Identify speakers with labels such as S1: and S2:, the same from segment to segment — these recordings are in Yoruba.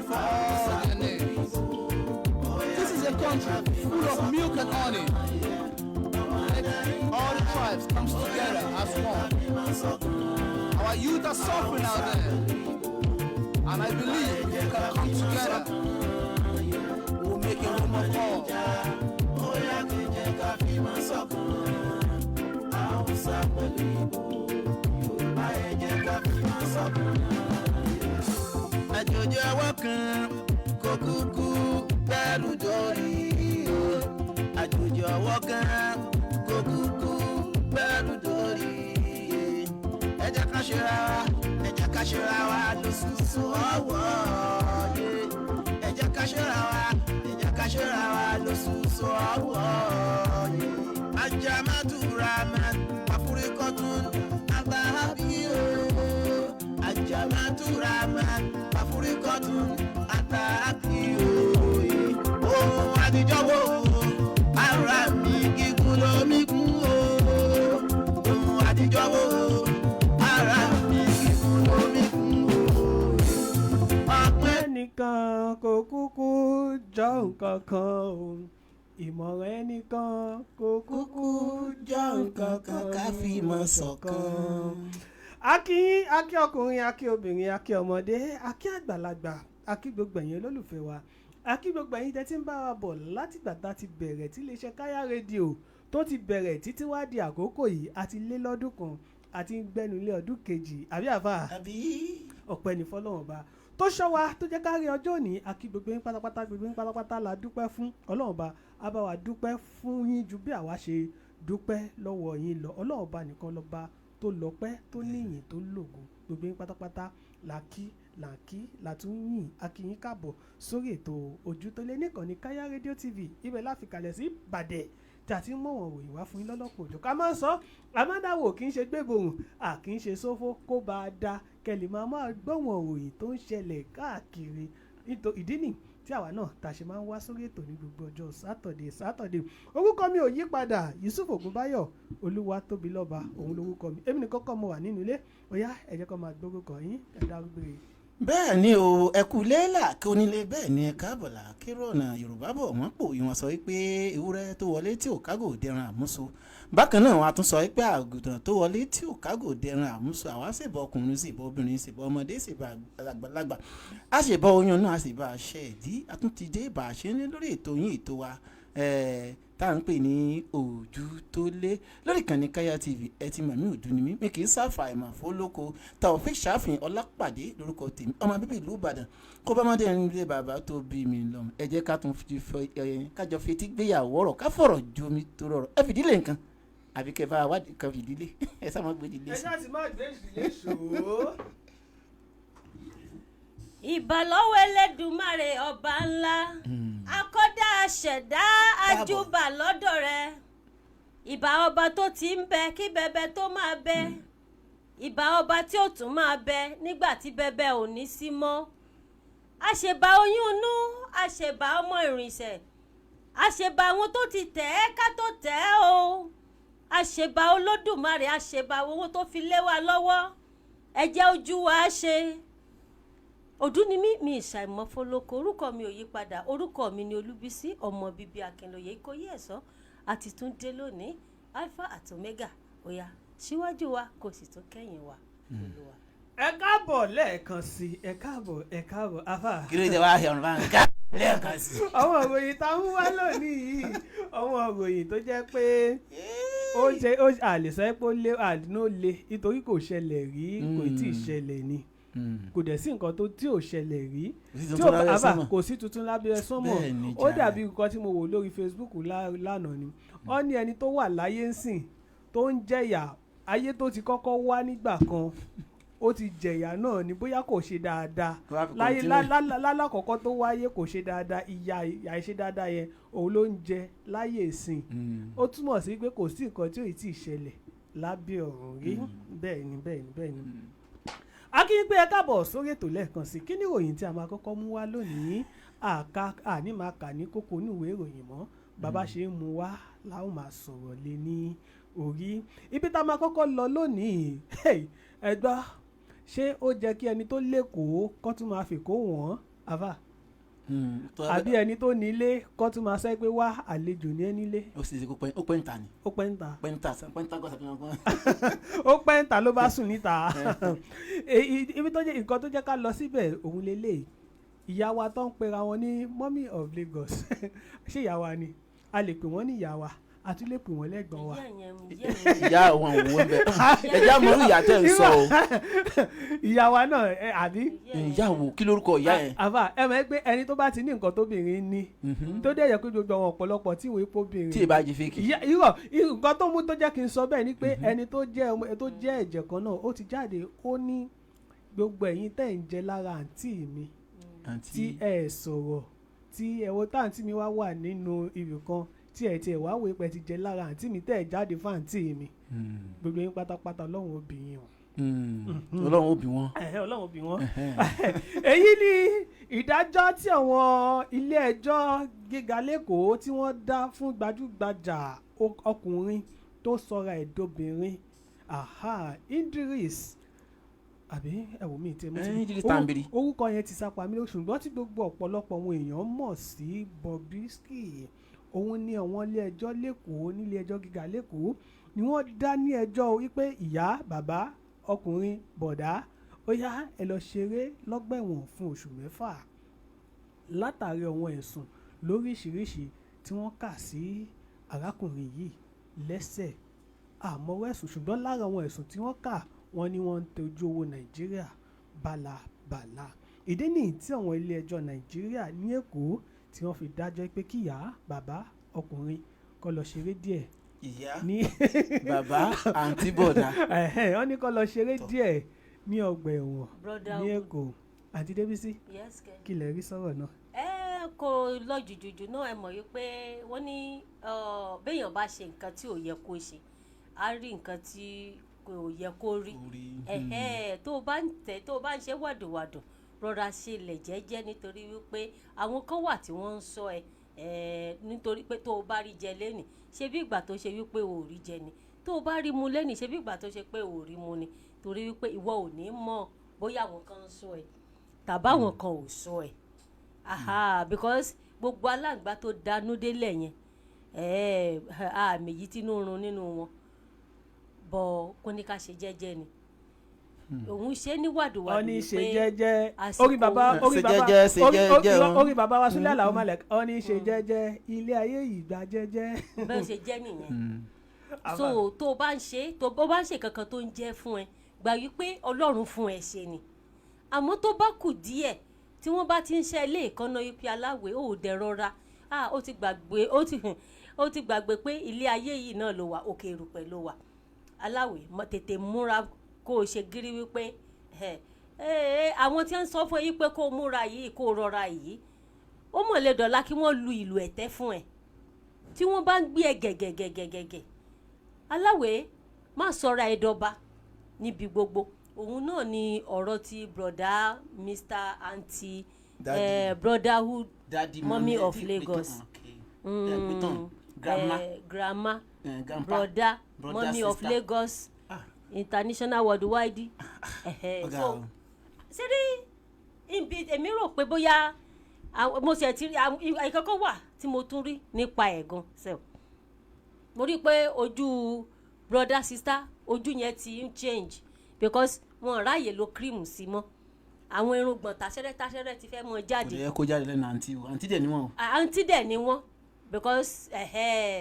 S1: provide for all their needs. This is a country full of milk and honey. Let all the tribes come together as one. Our youth are suffering out there. And I believe if we can come together, we'll make a home of all.
S2: Ó yá, ẹ jẹ́ ká fìmọ̀ ṣọ̀kan, Haúsá pẹ̀lú Ìgbò, Yorùbá, ẹ jẹ́ ká fìmọ̀ ṣọ̀kan. Àjòjì ọwọ́ kan kò kúkú gbẹ́rù dórí o. Àjòjì ọwọ́ kan kò kúkú gbẹ́rù dórí. Ẹ jẹ́ ká ṣera wa, ẹ jẹ́ ká ṣera wa lóṣooṣù ọwọ́. Ẹ jẹ́ ká ṣera wa, ẹ jẹ́ ká ṣera wa lóṣooṣù ọwọ́. Ajamatu rahman afurikọtun abahabi o. Ajamatu rahman afurikọtun atahabi o. Ohun àtijọ́ wo ara mi gígùn lómi gùn o. Ohun àtijọ́ wo ara mi gígùn lómi gùn o. Ọpẹ́.
S3: Ẹnìkan kò kúkú jọ nǹkan kan o, ìmọ̀ràn ẹnìkan kò kúkú jọ nǹkan kan.
S2: Ká fìmọ̀ ṣọ̀kan.
S3: Akí akí ọkùnrin, akí obìnrin, akí ọmọdé, akí àgbàlagbà, akí gbogbo ẹ̀yin olólùfẹ́ wa, akí gbogbo ẹ̀yin tẹ́ tí ń bá wa bọ̀ látìgbà tá a ti bẹ̀rẹ̀ tí iléeṣẹ́ Káyá Rédíò tó ti bẹ̀rẹ̀ títí wá di àkókò yìí. A ti lé lọ́dún kan, àti ń gbẹ́nu lé ọdún kejì, àbí àfà?
S2: Àbí.
S3: Ọpẹ́ ní fọlọ́run Ọba tó ṣọ́ wa, tó jẹ́ ká rí ọjọ́ òní. Akí gbogbo yín pátápátá, gbogbo yín pátápátá la dúpẹ́ fún. Ọlọ́run Ọba á bá wa dúpẹ́ fún yín ju bí àwa ṣe dúpẹ́ lọ́wọ́ yín lọ. Ọlọ́run Ọba nìkan lọ́ba tó lọ́pẹ́, tó níyìn, tó lògo. Gbogbo yín pátápátá la kí, là kí, là tún yìn. A kí yín káàbọ̀ sórí ètò Ojú tó lé nìkan ní Káyá Rédíò TV. Ibẹ̀ la fi kalẹ̀ sí Ìbàdàn tí a ti ń mọ̀wọ̀n ròyìn wá fún yín lọ́lọ́pọ̀ òjò. Ká máa ń sọ àmọ́dáwò, kì í ṣe gbéborùn, à kì í ṣe sófó, kó bá a da kẹlì máa máa gbọ́wọ̀n ròyìn tó ń ṣẹlẹ̀ káàkiri. Nítorí ìdí nì tí àwa náà tá a ṣe máa ń wá sórí ètò ní gbogbo ọjọ́ Saturday Saturday. Orúkọ mi ò yí padà, Yusuf Ògúnbáyọ̀ Olúwatóbilọ́ba òun lórúkọ mi. Èmi nìkan kọ́ mo wà nínú ilé. Ó yá, ẹ jẹ́ kó máa gbórúkọ yín, ẹ dágbére.
S2: Bẹ́ẹ̀ ni o, ẹ kú lélà kí onílé, bẹ́ẹ̀ ni ẹ káàbọ̀ là kérò ọ̀nà. Yorùbá bọ̀, wọ́n pò ìwọ̀n sọ wípé ewúrẹ́ tó wọlé tí ò kágò dẹran àmúso. Bákan náà, wọ́n á tún sọ wípé àgùntàn tó wọlé tí ò kágò dẹran àmúso. Àwa ṣèbọ ọkùnrin, ṣèbọ obìnrin, ṣèbọ ọmọdé, ṣèbọ àgbàlagbà, a ṣèbọ oyún náà, a ṣèbọ àṣẹ ìdí. A tún ti dé bá a ṣe ní lórí ètò yín, ètò wa tá à ń pè ní Ojú tó lé lórí ìkànnì Káyà TV. Ẹ ti mọ̀ mí, òdu ni mí, mi kì í sáfà ìmọ̀ fólóko. Taofik Ṣàfihàn Ọlápàdé lórúkọ tèmi, ọmọ bíbí ìlú Ìbàdàn, kó bá mọ́dé ẹni lé bàbá tó bí mi lọ́mọ. Ẹ jẹ́ ká tún fi kájọ fetí gbéyàwó ọ̀rọ̀, ká fọ̀rọ̀ jomi tó rọrọ̀. Ẹ fìdílé nǹkan àbí kẹ bá wádìí kan fìdílé, ẹ sá má gbé ìdílé
S3: Ẹ
S2: sí.
S3: ṣáà ti má gbé ìdílé ṣòó.
S4: Ìbà lọ́wọ́ Elédùmarè, ọba ńlá, akọ́dá aṣẹ̀dá, ajúbà lọ́dọ̀ rẹ̀. Ìbà ọba tó ti ń bẹ kí bẹbẹ tó máa bẹ. Ìbà ọba tí ó tún máa bẹ nígbà tí bẹbẹ ò ní sí mọ́. Àṣebà oyún inú, àṣebà ọmọ ìrìnsẹ̀, àṣebà àwọn tó ti tẹ̀ ẹ́ ká tó tẹ̀ ẹ́ o. Àṣebà Olódùmarè, àṣebà owó tó fi lé wa lọ́wọ́. Ẹ jẹ́ ojú wa ṣe. Ọdún ni mí, mi ìṣàìmọ̀fólókò. Orúkọ mi ò yí padà, orúkọ mi ni Olúbísí, ọmọ bíbí Akínlóye Ìkòyí Ẹ̀sọ́. Àti tún dé lónìí, Alpha àti Omega. Ó yá, síwájú wa, kò sì tún kẹ́yìn wa, Olúwa.
S3: Ẹ káàbọ̀ lẹ́ẹ̀kan sí, ẹ káàbọ̀, ẹ káàbọ̀, afa.
S2: Kí ló dé wá ọ̀run bá ń ká lẹ́ẹ̀kan sí?
S3: Àwọn ìròyìn tá a mú wá lónìí yìí, àwọn ìròyìn tó jẹ́ pé ó ṣe ó àlè sọ pé ó lé àdínú lé nítorí kò ṣẹlẹ̀ rí, kò tí ì ṣẹlẹ̀ ni, kò dẹ̀ sí nǹkan tó tí ò ṣẹlẹ̀ rí
S2: Kò sí
S3: tí
S2: tuntun
S3: ò
S2: lábẹ́
S3: àbá
S2: sánmọ̀.
S3: Kò sí tuntun lábẹ́ sánmọ̀.
S2: Bẹ́ẹ̀ ni
S3: Ó
S2: jàre.
S3: dàbí nǹkan tí mo wò lórí Facebook lánàá ni. Ó ní ẹni tó wà láyé ń sìn tó ń jẹ̀yà ayé tó ti kọ́kọ́ wá nígbà kan, ó ti jẹ̀yà náà ni, bóyá kò ṣe dáadáa
S2: Kó wá fi
S3: láyé
S2: continue.
S3: Lálákọ̀ọ́kọ́ tó wáyé, kò ṣe dáadáa. Ìyà àìṣe dáadáa yẹn, òun ló ń jẹ láyé ìsìn. Ó túmọ̀ sí pé kò sí nǹkan tí ò tí ì ṣẹlẹ̀ lábẹ́ ọ̀run rí. Bẹ́ẹ̀ ni, bẹ́ẹ̀ ni, bẹ́ẹ̀ ni. A kí n pé ẹ káàbọ̀ sórí ètò lẹ́ẹ̀kan sí. Kí ni ìròyìn tí a máa kọ́kọ́ mú wá lónìí? Àka àní máa kà ní kókó ní ìwé ìròyìn mọ́. Bàbá ṣe ń mú wá láwọn máa sọ̀rọ̀ lé ní orí. Ibi tá a máa kọ́kọ́ lọ lónìí, hey, ẹ gbọ́, ṣé ó jẹ́ kí ẹni tó lẹ́kọ̀ọ́ kó tún máa fèkó wọ́n? Àfà, àbí ẹni tó nílé kó tún máa sẹ́ pé wá, àlejò ní ẹ nílé.
S2: Ó sì ṣe kó pẹ́, ó pẹ́ ń ta ni.
S3: Ó pẹ́ ń ta.
S2: Pẹ́ ń ta, pẹ́ ń ta gọ́sà pẹ́ ń ta.
S3: Ó pẹ́ ń ta ló bá sùn níta. Ibi tó jẹ́ nǹkan tó jẹ́ ká lọ síbẹ̀ òun lélẹ̀, ìyá wa tó ń pera wọn ní Mummy of Lagos. Ṣé ìyá wa ni a lè pè wọ́n ní? Ìyá wa, a tún lè pè wọ́n lẹ́gbọ̀n wa.
S4: Ìyá yẹn, ìyá yẹn.
S1: Ìyá àwọn òwò ń bẹ, ẹjẹ àmọ́rú ìyá tẹ̀ ń sọ o.
S3: Ìyá wa náà ẹ, àbí?
S1: Ìyá wo? Kí lórúkọ ìyá yẹn?
S3: Àfà, ẹ mọ̀ ẹ́ pé ẹni tó bá ti ní nǹkan tóbìnrin ní, tó dẹ̀ yẹ pé gbogbo àwọn ọ̀pọ̀lọpọ̀ tí ìwé póbìnrin
S1: tí ì bá jí fake.
S3: Ìyá irọ́, nǹkan tó mú tó jẹ́ kí n sọ bẹ́ẹ̀ ni pé ẹni tó jẹ́ ọmọ tó jẹ́ ẹ̀jẹ̀ kan náà, ó ti jáde, ó ní gbogbo ẹ̀yin tẹ̀ ń jẹ lára àǹtí mi tí ẹ sọ̀rọ̀, tí ẹ wo táǹtí mi wá wà nínú ibì kan, tí ẹ tiẹ̀ wá wò pé ti jẹ lára àǹtí mi, tẹ́ ẹ jáde fún àǹtí mi, gbogbo yín pátápátá, Ọlọ́run ó bí yín o.
S1: Ọlọ́run ó bí wọn.
S3: Ẹ̀hẹ́, Ọlọ́run ó bí wọn. Èyí ni ìdájọ́ tí àwọn ilé ẹjọ́ gíga l'Ékòó tí wọ́n dá fún gbajúgbajà ọkùnrin tó sọra ẹ̀ dobìnrin, aha, Idris, àbí ẹ̀wò mi tí mo ti
S1: Idris Tambiri.
S3: Orúkọ yẹn ti sápá mi lóṣù, ṣùgbọ́n tí gbogbo ọ̀pọ̀lọpọ̀ àwọn èèyàn mọ̀ sí Bobrisky. Òun ni àwọn ilé ẹjọ́ l'Ékòó, nílé ẹjọ́ gíga l'Ékòó, ni wọ́n dá ní ẹjọ́ wípé ìyá, bàbá, ọkùnrin, bọ̀dá, ó yá, ẹ lọ ṣeré lọ́gbà ẹ̀wọ̀n fún oṣù 6 látàrí àwọn ẹ̀sùn lóríṣiríṣi tí wọ́n kà sí arákùnrin yìí lẹ́sẹ̀. Àmọ́ ẹ̀sùn, ṣùgbọ́n lára àwọn ẹ̀sùn tí wọ́n kà, wọ́n ní wọ́n ń tọ́jú owó Nàìjíríà bálabàla. Ìdí nìyí tí àwọn ilé ẹjọ́ Nàìjíríà ní Èkó tí wọ́n fi dájọ́ pé kíyà, bàbá, ọkùnrin kó lọ ṣeré díẹ̀
S2: Ìyá,
S3: ní
S2: bàbá, àǹtí, bọ̀dá.
S3: Ẹ̀hẹ́n, wọ́n ní kó lọ ṣeré díẹ̀ ní ọgbà ẹ̀wọ̀n
S4: Brother.
S3: ní Èkó. Àǹtí Débísí,
S4: Yes, kẹ́.
S3: kí lẹ rí sọ̀rọ̀ náà?
S4: Ẹ kò lọ jùjùjù náà. Ẹ mọ̀ wípé wọ́n ní béèyàn bá ṣe nǹkan tí ò yẹ kó ṣe, á rí nǹkan tí kò yẹ kó rí. Ẹ̀hẹ́, tó o bá ń tẹ̀, tó o bá ń ṣe wàdùwàdù, rọra ṣe ilẹ̀ jẹ́jẹ́, nítorí wípé àwọn kan wà tí wọ́n ń sọ ẹ ẹ̀, nítorí pé tó o bá rí jẹ lẹ́nì, ṣe bí ìgbà tó ṣe wípé o ò rí jẹ ni. Tó o bá rí mu lẹ́nì, ṣe bí ìgbà tó ṣe pé o ò rí mu ni, torí wípé ìwọ ò ní mọ̀ bóyá àwọn kan ń sọ ẹ tàbáwọn kan ò sọ ẹ. Aha, because gbogbo aláǹgbá tó danú délẹ̀ yẹn, àmì yìí tínú run nínú wọn bọ̀, kó ní ká ṣe jẹ́jẹ́ ni òun ṣe ní wàdùwàdù.
S3: Wọ́n ní ṣe
S4: wípé
S3: jẹ́jẹ́.
S4: Àsìkò
S3: Orí bàbá, orí
S2: Ṣe
S3: bàbá
S2: jẹ́jẹ́, ṣe jẹ́jẹ́ o.
S3: Orí bàbá wa Súlẹ̀ Àlàó Malẹ̀, wọ́n ní ṣe jẹ́jẹ́, ilé ayé yìí gba jẹ́jẹ́.
S4: Bẹ́ẹ̀ ṣe jẹ́ nìyẹn. So tó o bá ń ṣe, tó o bá ń ṣe kankan tó ń jẹ́ fún ẹ, gbà wípé Ọlọ́run fún ẹ ṣe ni. Àmọ́ tó bá kù díẹ̀, tí wọ́n bá ti ń ṣe ilé ìkànnà ipe aláwẹ̀, ó dẹ̀ rọra. Ah, ó ti gbàgbé pé ilé ayé yìí náà ló wà, òkè erùpẹ̀ ló wà. Aláwẹ̀, tètè múra kó o ṣe gírí wípé ẹ ẹ àwọn tí wọ́n ń sọ fún ẹ yìí pé kó o múra yìí, kó o rọra yìí, ó mọ̀ lè dọ̀la kí wọ́n lu ìlù ẹ̀tẹ́ fún ẹ tí wọ́n bá ń gbé ẹ gẹ̀gẹ̀gẹ̀gẹ̀gẹ̀. Aláwẹ̀, má sọra ẹ dọba níbi gbogbo. Òun náà ni ọ̀rọ̀ ti broda, Mr Aunty,
S2: Daddy.
S4: Brotherhood,
S2: Daddy,
S4: Mummy of Lagos.
S2: Grandma.
S4: Grandma,
S2: grandpa,
S4: brother,
S2: brother,
S4: Mummy of
S2: sister.
S4: Lagos
S2: Ah.
S4: international, worldwide. Ẹ̀hẹ̀,
S2: Ọ̀gá
S4: so
S2: o.
S4: ṣé rí ibi èmi rò pé bóyá mo ṣe ti rí ìkọ́kọ́ wà tí mo tún rí nípa ẹ̀ gan sef. Mo rí i pé ojú brother, sister, ojú yẹn ti ń change because wọn ráàyè lo cream sí mọ́. Àwọn irùngbọ̀n táṣẹ́rẹ́ táṣẹ́rẹ́ ti fẹ́ mọ
S2: Kò
S4: jáde.
S2: lè yẹ kó jáde lẹ́nu àǹtí o. Àǹtí dẹ̀ níwọ̀n o.
S4: Àǹtí dẹ̀ ni wọ́n because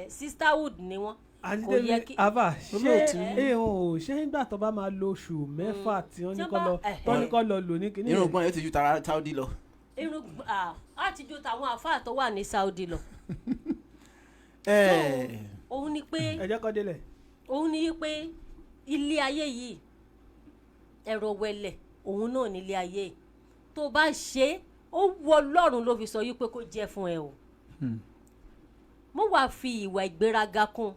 S4: sisterhood ni wọ́n.
S3: Àti
S4: Kò yẹ
S3: débi
S4: kí
S3: àbá ṣé
S2: Olóòtú.
S3: èèyàn ò ṣé nígbà tó bá máa lo oṣù 6 tí wọ́n ní
S4: Tí wọ́n
S3: kọ́ lọ tó ní kọ́ lọ lò ní kinní yẹn.
S2: Irùngbọ̀n yóò ti ju tara Saudi lọ.
S4: Irun á ti ju tàwọn àfáà tó wà ní Saudi lọ. Òun ni pé
S3: Ẹ jẹ́ kó délẹ̀.
S4: Òun ni pé ilé ayé yìí, ẹ̀rọ wẹlẹ̀, òun náà ní ilé ayé yìí. Tó bá ṣe é, ó wọ Ọlọ́run ló fi sọ yí pé kó jẹ́ fún ẹ o. Mo wá fi ìwà ìgbéraga kún,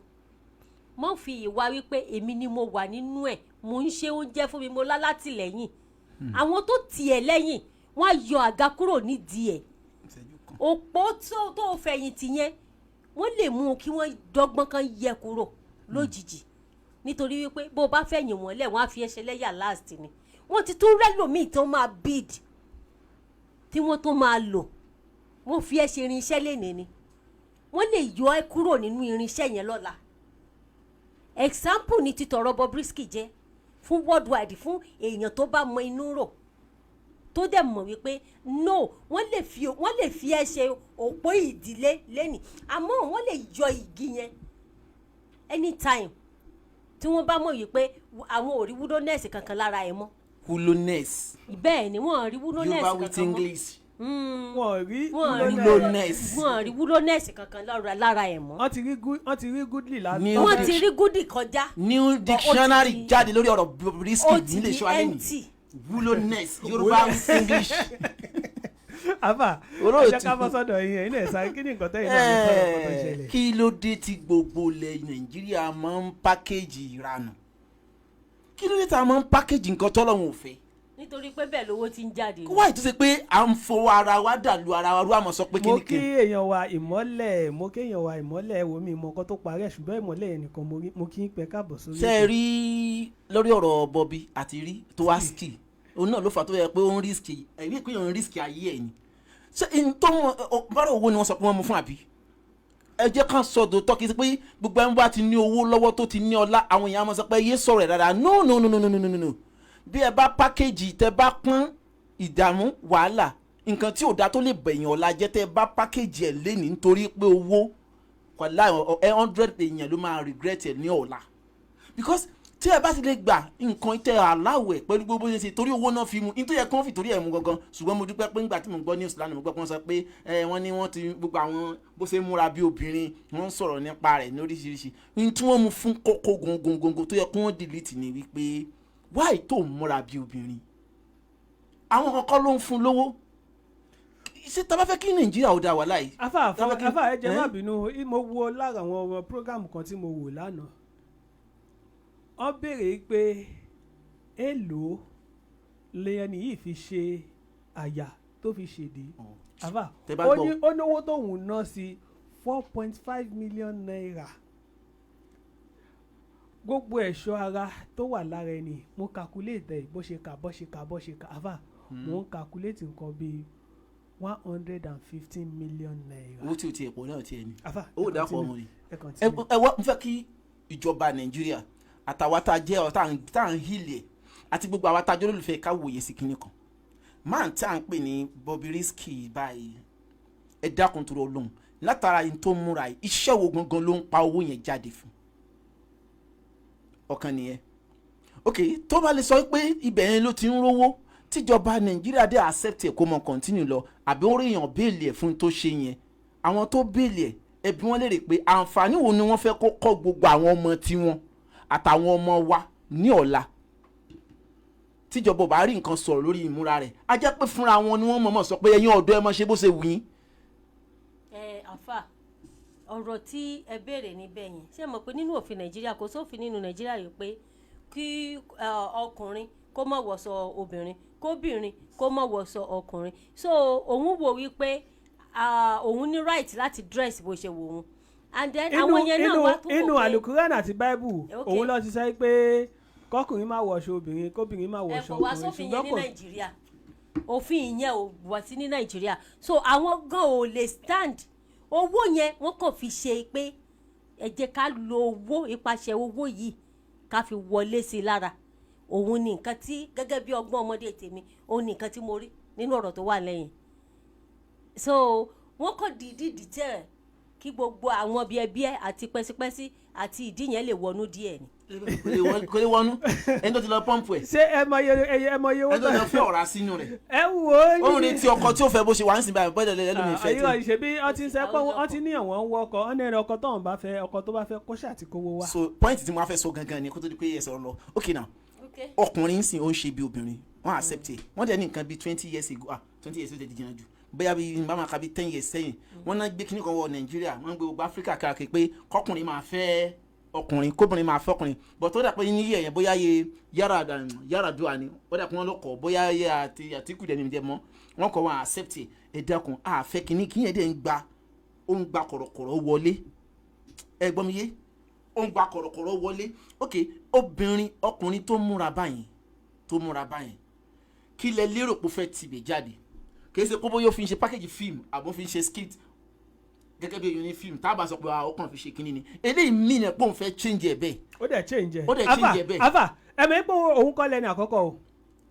S4: mo fi ìwà wípé èmi ni mo wà nínú ẹ̀, mo ń ṣe oúnjẹ fún mi, mo lálátìlẹ́yìn. Àwọn tó tì ẹ́ lẹ́yìn, wọ́n á yọ àga kúrò nídìí ẹ̀.
S2: Ìṣẹ́jú kan.
S4: Òpó tó fẹ̀yìntì yẹn, wọ́n lè mú un kí wọ́n dọ́gbọ́n kan yẹ kúrò lójijì, nítorí wípé bó o bá fẹ̀yìn wọ́n lẹ̀, wọ́n á fi ẹsẹ̀ lẹ́yà last ni. Wọ́n ti tún rẹ́lòmíì tán máa bid. Tí wọ́n tó máa lò, wọ́n fi ẹ́ ṣe irinṣẹ́ lénìí ni, wọ́n lè yọ ẹ́ kúrò nínú irinṣẹ́ yẹn lọ́la. Example ni ti tọ̀rọ̀ Bobrisky jẹ́ fún worldwide, fún èèyàn tó bá mọ inú rò, tó dẹ̀ mọ̀ wípé no, wọ́n lè fi ẹ́ ṣe òpó ìdílé lẹ́nìí, àmọ́ wọ́n lè yọ igi yẹn anytime tí wọ́n bá mọ̀ wípé àwọn ò rí wúlóness kankan lára ẹ̀ mọ́.
S2: Wúlóness.
S4: Bẹ́ẹ̀ ni, wọ́n rí wúlóness
S2: Yorùbá with
S4: kankan mọ́.
S2: English.
S3: Wọn rí
S4: Wọ́n rí
S2: Wúlóness.
S4: Wọ́n rí wúlóness kankan lára ẹ̀ mọ́.
S3: Wọ́n ti rí goodly lásán.
S4: Wọ́n ti rí goodly kọjá.
S2: New
S4: But ó ti
S2: dictionary jáde lórí ọ̀rọ̀ Bobrisky
S4: ó ti
S2: nílé
S4: di
S2: iṣẹ́ alẹ́ nìí.
S4: empty.
S2: Wúlóness, Yorùbá with English.
S3: Àfà, ẹ
S2: Olóòtú.
S3: jẹ́ ká bọ́ sọ́dọ̀ yín. Ẹ̀yin náà sáré, kí ni nǹkan tẹ́yìn náà ní sọ̀rọ̀ nǹkan tó ṣẹlẹ̀?
S2: Kí ló dé tí gbogbo ilẹ̀ Nàìjíríà máa ń package ìranù? Kí ló dé tá a máa ń package nǹkan tọ́lọ́run ò fẹ́?
S4: Nítorí pé bẹ́ẹ̀ lówó ti ń jáde.
S2: Wáyé tó ṣe pé à ń fọwọ́ ara wa dàlú ara wa rú, àmọ́ sọ pé
S3: Mo
S2: kíni
S3: kí
S2: kíni.
S3: èèyàn wa Ìmọ́lẹ̀, mo kí èèyàn wa Ìmọ́lẹ̀. Wo mi mọ nǹkan tó parí ẹ̀, ṣùgbọ́n Ìmọ́lẹ̀ yẹn nìkan mo rí. Mo kí ń pẹ́ káàbọ̀ sórí
S2: Ṣe é
S3: ètò.
S2: Rí lórí ọ̀rọ̀ Bobby àti rí tó wá ski, òun náà ló fà tó yẹ pé ó ń risk ẹ̀rí, pé òun risk ayé ẹ̀ ni. Ṣé n tó mọ bára owó ni wọ́n sọ pé wọ́n mú fún, àbí ẹ jẹ́ ká sọ dòótọ́? Kí n sọ pé gbogbo ẹni bá ti ní owó lọ́wọ́, tó ti ní ọlá, àwọn èèyàn á máa sọ pé yé sọ̀rọ̀ ẹ̀ dáadáa. No, no, no, no, no, no, no, no. Bí ẹ bá package, tẹ bá pọ́n ìdààmú, wàhálà, nǹkan tí ò dá tó lè bẹ̀yìn ọ̀la jẹ́, tẹ bá package ẹ̀ lénìí nítorí pé owó wàhálà ẹ, 100 èèyàn ló máa regret ẹ̀ ní ọ̀la, because tí ẹ bá ti lè gbà nǹkan tẹ aláwẹ̀ pẹ̀lú gbogbo ṣe ṣe torí owó náà fi mu nítorí ẹ kàn fi torí ẹ̀ mú gangan. Ṣùgbọ́n mo dúpẹ́ pé ńgbà tí mo gbọ́ news lánàá, mo gbọ́ pé wọ́n sọ pé ẹ wọ́n ní wọ́n ti gbogbo àwọn bó ṣe múra bí obìnrin, wọ́n ń sọ̀rọ̀ nípa rẹ̀ ní oríṣiríṣi ní tí wọ́n mú fún kókó gongongongo tó yẹ kí wọ́n delete ni wípé why tó ń múra bí obìnrin. Àwọn kankan ló ń fún lówó. Ṣé tá a bá fẹ́ kí Nàìjíríà ó dá wà láì.
S3: Afa.
S2: Tá a bá kí-
S3: Afa, ẹ jẹ́ má
S2: Eh?
S3: bínú. Mo wo lára àwọn ọmọ program kan tí mo wò lánàá, wọ́n béèrè pé èèlò lẹ́ni yìí fi ṣe àyà tó fi ṣèdí. Afa,
S2: Tẹ́ bá
S3: ó
S2: gbọ́.
S3: ní ó náwó tóun ná sí ₦4.5 million. Gbogbo ẹ̀ṣọ́ ara tó wà lára ẹni, mo calculate ẹ̀, bó ṣe kà, bó ṣe kà, bó ṣe kà, afa, mo ń calculate nǹkan bíi ₦115 million.
S2: Owó tí o tiẹ̀ pọ̀ náà tiẹ̀ ni.
S3: Afa,
S2: owó
S3: ẹ
S2: dàpọ̀
S3: continue.
S2: ọmọ ni.
S3: Ẹ
S2: Ẹ
S3: continue.
S2: Ẹ wá, mo fẹ́ kí ìjọba Nàìjíríà àtàwa tá a jẹ́ ọ tá à ń hílẹ̀ àti gbogbo àwa tá a jẹ́ olólùfẹ́ ká wòye sí kinní kan máa tí à ń pè ní Bobrisky báyìí. Ẹ dákun tó lóhùn látara yìí tó múra yìí, iṣẹ́ wo gangan ló ń pa owó yẹn jáde fún? Ọ̀kan nìyẹn. Ok, tó bá lè sọ pé ibẹ̀ yẹn ló ti ń rówó, tíjọba Nàìjíríà dé accept ẹ̀ kó mọ continue lọ, àbí ó rí èèyàn bail ẹ̀ fún tó ṣe yẹn, àwọn tó bail ẹ̀, ẹbí wọn lè rè pé àǹfààní wo ni wọ́n fẹ́ kó kọ́ gbogbo àwọn ọmọ tiwọn àtàwọn ọmọ wa ní ọ̀la? Tíjọba ò bá rí nǹkan sọ̀rọ̀ lórí ìmúra rẹ̀, á jẹ́ pé fúnra wọn ni wọ́n mọ̀ọ́mọ̀ sọ pé ẹ̀yin ọ̀dọ́, ẹ má ṣe bó ṣe wù yín.
S4: Ẹ àfà, ọ̀rọ̀ tí ẹ béèrè níbẹ̀ yẹn, ṣé mọ̀ pé nínú òfin Nàìjíríà, kò sófin nínú Nàìjíríà yìí pé kí ọkùnrin kó má wọṣọ obìnrin, kóbìnrin kó má wọṣọ ọkùnrin. So òun wò wípé òun ní right láti dress bó ṣe wò òun, and then
S3: Inú
S4: àwọn yẹn náà
S3: inú
S4: wá tún wò
S3: inú
S4: pé
S3: Alukuran àti Bible, òun ló ti sọ pé kọkùnrin má wọṣọ obìnrin, kóbìnrin má
S4: Ẹ
S3: wọṣọ
S4: kò wá
S3: ọkùnrin.
S4: sófin yẹn
S3: Ṣùgbọ́n
S4: ní
S3: kò
S4: Nàìjíríà. Òfin ìyẹn ò wá sí ní Nàìjíríà, so àwọn gan ò lè stand. Owó yẹn, wọ́n kàn fi ṣe pé ẹ jẹ́ ká lo owó, ipasẹ̀ owó yìí ká fi wọlé sí i lára. Òun ni nǹkan tí, gẹ́gẹ́ bí ọgbọ́n ọmọdé tèmi, òun ni nǹkan tí mo rí nínú ọ̀rọ̀ tó wà lẹ́yìn. So wọ́n kàn dìídì dìtẹ̀ kí gbogbo àwọn bíẹ́bíẹ́ àti pẹ́sípẹ́sí àti ìdí yẹn lè wọnú díẹ̀ ni.
S2: Kò lè wọnú ẹni tó ti lọ pump ẹ̀.
S3: Ṣé ẹ mọ iye owó
S2: Ẹni tó ti lọ fẹ́ ọ̀rá sínú rẹ̀.
S3: Ẹ wò ó.
S2: Ó ń retí ọkọ tí ó fẹ́ bó ṣe wà ń sìn báyìí bọ́dẹ̀ lẹ́lómi ìfẹ́
S3: Àyíwá
S2: tí.
S3: ìṣe bí wọ́n ti ń sẹ́ pé wọ́n ti ní àwọn ń wọ ọkọ̀ ọ̀nà ẹ̀rọ ọkọ̀ tóun bá fẹ́, ọkọ̀ tó bá fẹ́ kó ṣáà ti kówó wá.
S2: So point tí mo wá fẹ́ sọ gangan ni, kó tó di pé ẹ sọ̀rọ̀ lọ, ok, now, ọkùnrin ń sìn, ó ń ṣe bí obìnrin, wọ́n accept ẹ̀. Wọ́n dẹ̀ ní nǹkan bíi 20 years ago, ah, 20 years ó ti di jìnnà jù, bóyá bíi n bá máa ka bíi 10 years sẹ́yìn, wọ́n náà gbé kíní kan wọ Nàìjíríà, wọ́n gbé gbogbo Áfíríkà káàkiri pé kọkùnrin máa fẹ́ ọkùnrin, kóbìnrin máa fẹ́ ọkùnrin. But tó dà pé ní yẹ̀yẹ̀, bóyá ye Yar'Adua ni ó dà pé wọ́n ló kọ̀, bóyá ye àti Àtíkù dẹ̀ ní jẹ́ mọ́, wọ́n kọ̀, wọ́n accept ẹ̀. Ẹ dákun, àfẹ́ kíní kí yẹn dẹ̀ ń gba, ó ń gba kọ̀rọ̀kọ̀rọ̀ wọlé. Ẹ gbọ́ mi yé? Ó ń gba kọ̀rọ̀kọ̀rọ̀ wọlé. Ok, obìnrin, ọkùnrin tó múra báyìí, tó múra báyìí, kí lẹ lérò pé ó fẹ́ tibẹ̀ jáde? Kì í
S1: Kì í ṣe kó bóyá ó fi ń ṣe package film àbó fi ń ṣe skit gẹ́gẹ́ bí èyí ní film tá a bá sọ pé, ah, ó kàn fi ṣe kínní ni. Eléyìí mí ni pé òun fẹ́ change ẹ̀ bẹ́ẹ̀.
S3: Ó dẹ̀ change ẹ̀.
S1: Ó dẹ̀
S3: Afa,
S1: change ẹ̀ bẹ́ẹ̀.
S3: Afa, ẹ̀mí pé òun kọ́ lẹ́ni àkọ́kọ́ o.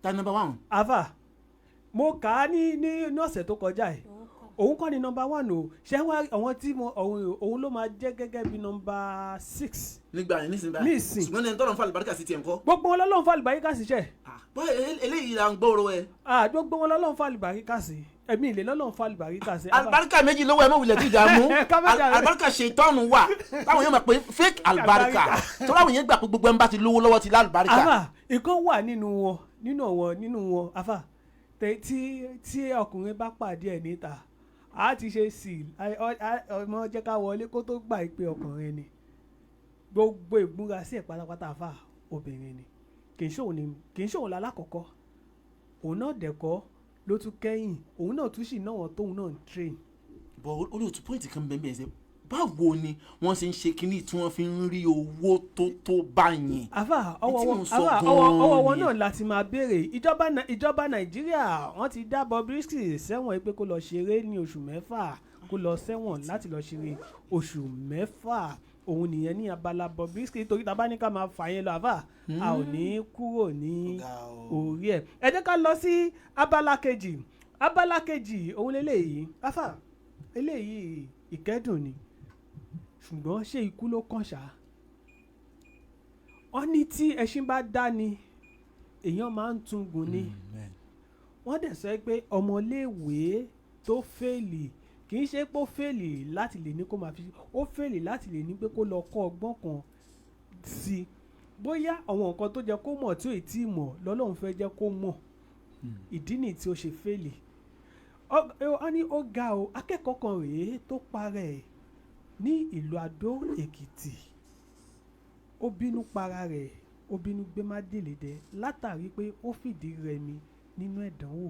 S1: Ta number one?
S3: Afa, mo kà á ní ọ̀sẹ̀ tó kọjá ẹ̀, òun kọ́ ni number one o. Ṣé wá àwọn tí mo òun ló máa jẹ́ gẹ́gẹ́ bí number six.
S1: Nígbà yẹn, nísìnyí báyìí.
S3: Nísìn.
S1: Ṣùgbọ́n ẹni tọ́lọ̀ ń fa àlùbáríkà sí tiẹ̀ ńkọ́?
S3: Gbogbo wọn lọ́lọ́run fàlùbáríkà síṣẹ́.
S1: Ah, báyìí eléyìí là ń gbọ́rọ̀ ẹ.
S3: Ah, gbogbo wọn lọ́lọ́run fàlùbáríkà sí, ẹ̀mí ìlẹ̀ lọ́lọ́run fàlùbáríkà sí.
S1: Alibarika méjì lówó ẹ mọ̀ wulẹ̀ tí ìjà mú.
S3: Ká má jà rẹ̀.
S1: Alibarika ṣètọ́nù wà táwọn yóò mọ̀ pé fake alibarika tó láwọn yẹn gbà pé gbogbo ẹ̀ ń bá ti lówó lọ́wọ́ ti lálùbáríkà.
S3: Afa, ìkan wà nínú wọn, nínú wọn, afa, tí ọkùnrin bá pàdé ẹ̀ níta, a ti ṣe sí ọmọ jẹ́ ká wọlé kó tó gbà pé ọkùnrin ni. Gbogbo ìmúra sí ẹ̀ pátápátá, afa, obìnrin ni. Kì í ṣòun ni, kì í ṣòun lálákọ̀ọ́kọ́, òun náà dẹ̀kọ́ ló tún kẹ́yìn, òun náà tún sì náà wọn tóun náà ń train.
S1: Bọ̀ olóòtú, point kan bẹ́ẹ̀ bẹ́ẹ̀ ṣe, báwo ni wọ́n ṣe ń ṣe kínní tí wọ́n fi ń rí owó tó báyẹn?
S3: Afa, ọwọ́
S1: Tí
S3: wọn
S1: mò ń sọ
S3: afa,
S1: gan-an
S3: ọwọ́ wọn
S1: nìyẹn.
S3: náà láti máa béèrè. Ìjọba Nàìjíríà, wọ́n ti dá Bobrisky sẹ́wọ̀n pé kó lọ ṣeré ní oṣù 6, kó lọ sẹ́wọ̀n láti lọ ṣeré oṣù 6. Òun nìyẹn ní abala Bobrisky, torí tá a bá ní ká máa fà yẹn lọ, àfà, a ò ní kúrò ní
S2: Ó ga o.
S3: orí ẹ̀. Ẹ jẹ́ ká lọ sí abala kejì. Abala kejì òun leléyìí, àfà. Eléyìí ìkẹ́dùn ni, ṣùgbọ́n ṣé ikú ló kàn ṣá? Wọ́n ní tí ẹṣin bá dá ni, èèyàn máa ń tún gùn ni. Wọ́n dẹ̀ sọ pé ọmọléèwé tó fail, kì í ṣe pé ó fail láti lè ní kó máa fi, ó fail láti lè ní pé kó lọ kọ́ ọgbọ́n kan sí i, bóyá àwọn nǹkan tó jẹ́ kó mọ̀ tí ò tí ì mọ̀ lọ́lọ́run fẹ́ jẹ́ kó mọ̀. Ìdí nìyí tí ó ṣe fail. Wọ́n ní ó ga o. Akẹ́kọ̀ọ́ kan rèé tó para ẹ̀ ní ìlú Adó Èkìtì. Ó bínú para rẹ̀, ó bínú gbé májèlé jẹ látàrí pé ó fìdí rẹmi nínú ẹ̀dánwò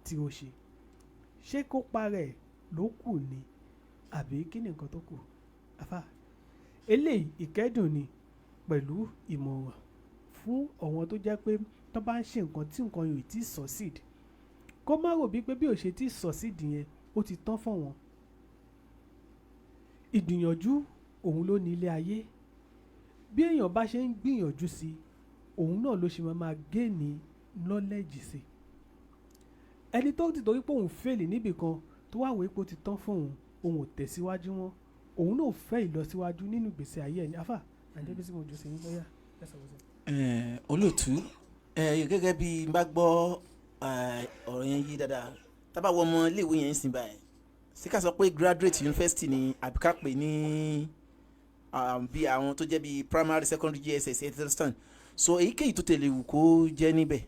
S3: tí ó ṣe. Ṣé kó para ẹ̀ ló kù ni, àbí kí ni nǹkan tó kù? Àfà, eléyìí ìkẹ́dùn ni pẹ̀lú ìmọ̀ràn fún àwọn tó jẹ́ pé tó bá ń ṣe nǹkan tí nǹkan yóò ti succeed, kó má rò bí pé bí ò ṣe ti succeed yẹn, ó ti tán fún wọn. Ìgbìyànjú òun ló ní ilé ayé. Bí èèyàn bá ṣe ń gbìyànjú sí, òun náà ló ṣe máa gain knowledge sí. Ẹni tó ti torí pé òun fail níbì kan, tó wá wò pé ó ti tán fún òun, òun ò tẹ̀síwájú mọ́, òun náà fẹ́ ìlọsíwájú nínú ìgbésí ayé ẹ̀ ní. Afa àǹdébísí, mo jù sí yín bóyá ẹ sọ̀rọ̀ sí.
S2: Olóòtú, gẹ́gẹ́ bí n bá gbọ́ ọ̀rọ̀ yẹn yé dáadáa, tá bá wọ ọmọ iléèwé yẹn ń sìn báyìí, sí ká sọ pé graduate university ni, àbí ká pè ní bí àwọn tó jẹ́ bí primary, secondary, JSS, understand? So èyíkéyìí tó tẹ̀lé wù kó jẹ́ níbẹ̀,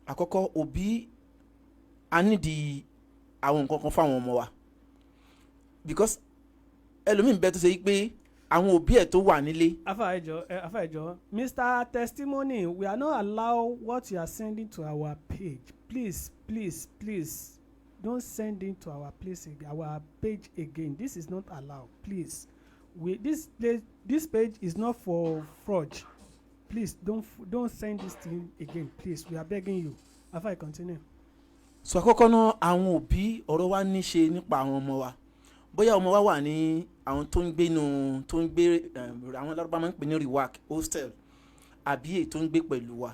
S2: àkọ́kọ́, òbí, a nídìí àwọn nǹkan kan fáwọn ọmọ wa, because ẹlòmíín bẹ tó ṣe yí pé àwọn òbí ẹ̀ tó wà nílé.
S3: Afa, ẹjọ ẹ, afa, ẹjọ. Mr Testimony, we are not allow what you are sending to our page. Please, please, please don't send it to our place, our page again. This is not allowed, please. We this place, this page is not for fraud. Please don't send this thing again, please. We are begging you. Afa, you continue.
S2: So àkọ́kọ́ náà, àwọn òbí, ọ̀rọ̀ wa ní ṣe nípa àwọn ọmọ wa. Bóyá ọmọ wa wà ní àwọn tó ń gbé nu, tó ń gbé àwọn lárúbá máa ń pè ní riwak, hostel, àbí èyí tó ń gbé pẹ̀lú wa,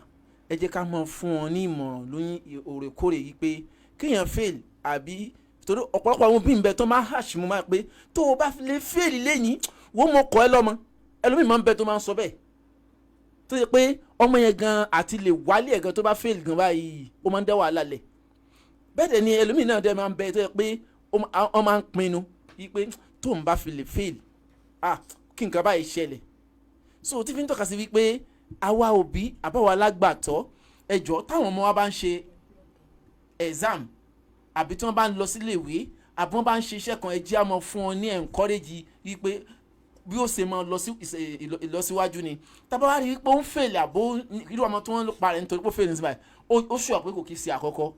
S2: ẹ jẹ́ ká máa fún wọn ní ìmọ̀ràn lóyún òrèkóòrè yìí pé kéèyàn fail, àbí torí ọ̀pọ̀lọpọ̀ àwọn òbí ń bẹ tó máa ń hàṣì mú máa pé tó o bá fi lè fail lẹ́yìn, wọ́n mọ̀ kọ́ ẹ lọ́mọ. Ẹlòmíì máa ń bẹ tó máa ń sọ bẹ́ẹ̀, tó yẹ pé ọmọ yẹn gan àti lè wálé ẹ̀ gan, tó bá fail gan báyìí, ó máa ń dá wàhálà lẹ̀. Bẹ́ẹ̀ dẹ̀ ni ẹlòmíì náà dẹ̀ máa ń bẹ tó yẹ pé ó máa ń pinnu yí pé tó ń bá fi lè fail, ah, kí nǹkan báyìí ṣẹlẹ̀. So tí fi ń tọ́ka sí wípé àwa òbí àbáwa alágbàtọ́, ẹ jọ̀ọ́, táwọn ọmọ wa bá ń ṣe exam, àbí tí wọ́n bá ń lọ sílé ìwé, àbí wọ́n bá ń ṣe iṣẹ́ kan, ẹ jẹ́ á máa fún wọn ní encourage wípé bí ó ṣe máa lọ sí ìlọsíwájú ni. Tábà wá rí i pé ó ń fail, àbó irú ọmọ tí wọ́n ló parẹ́ nítorí pé ó fail ní síbáyìí, ó ṣùwà pé kò kí í ṣe àkọ́kọ́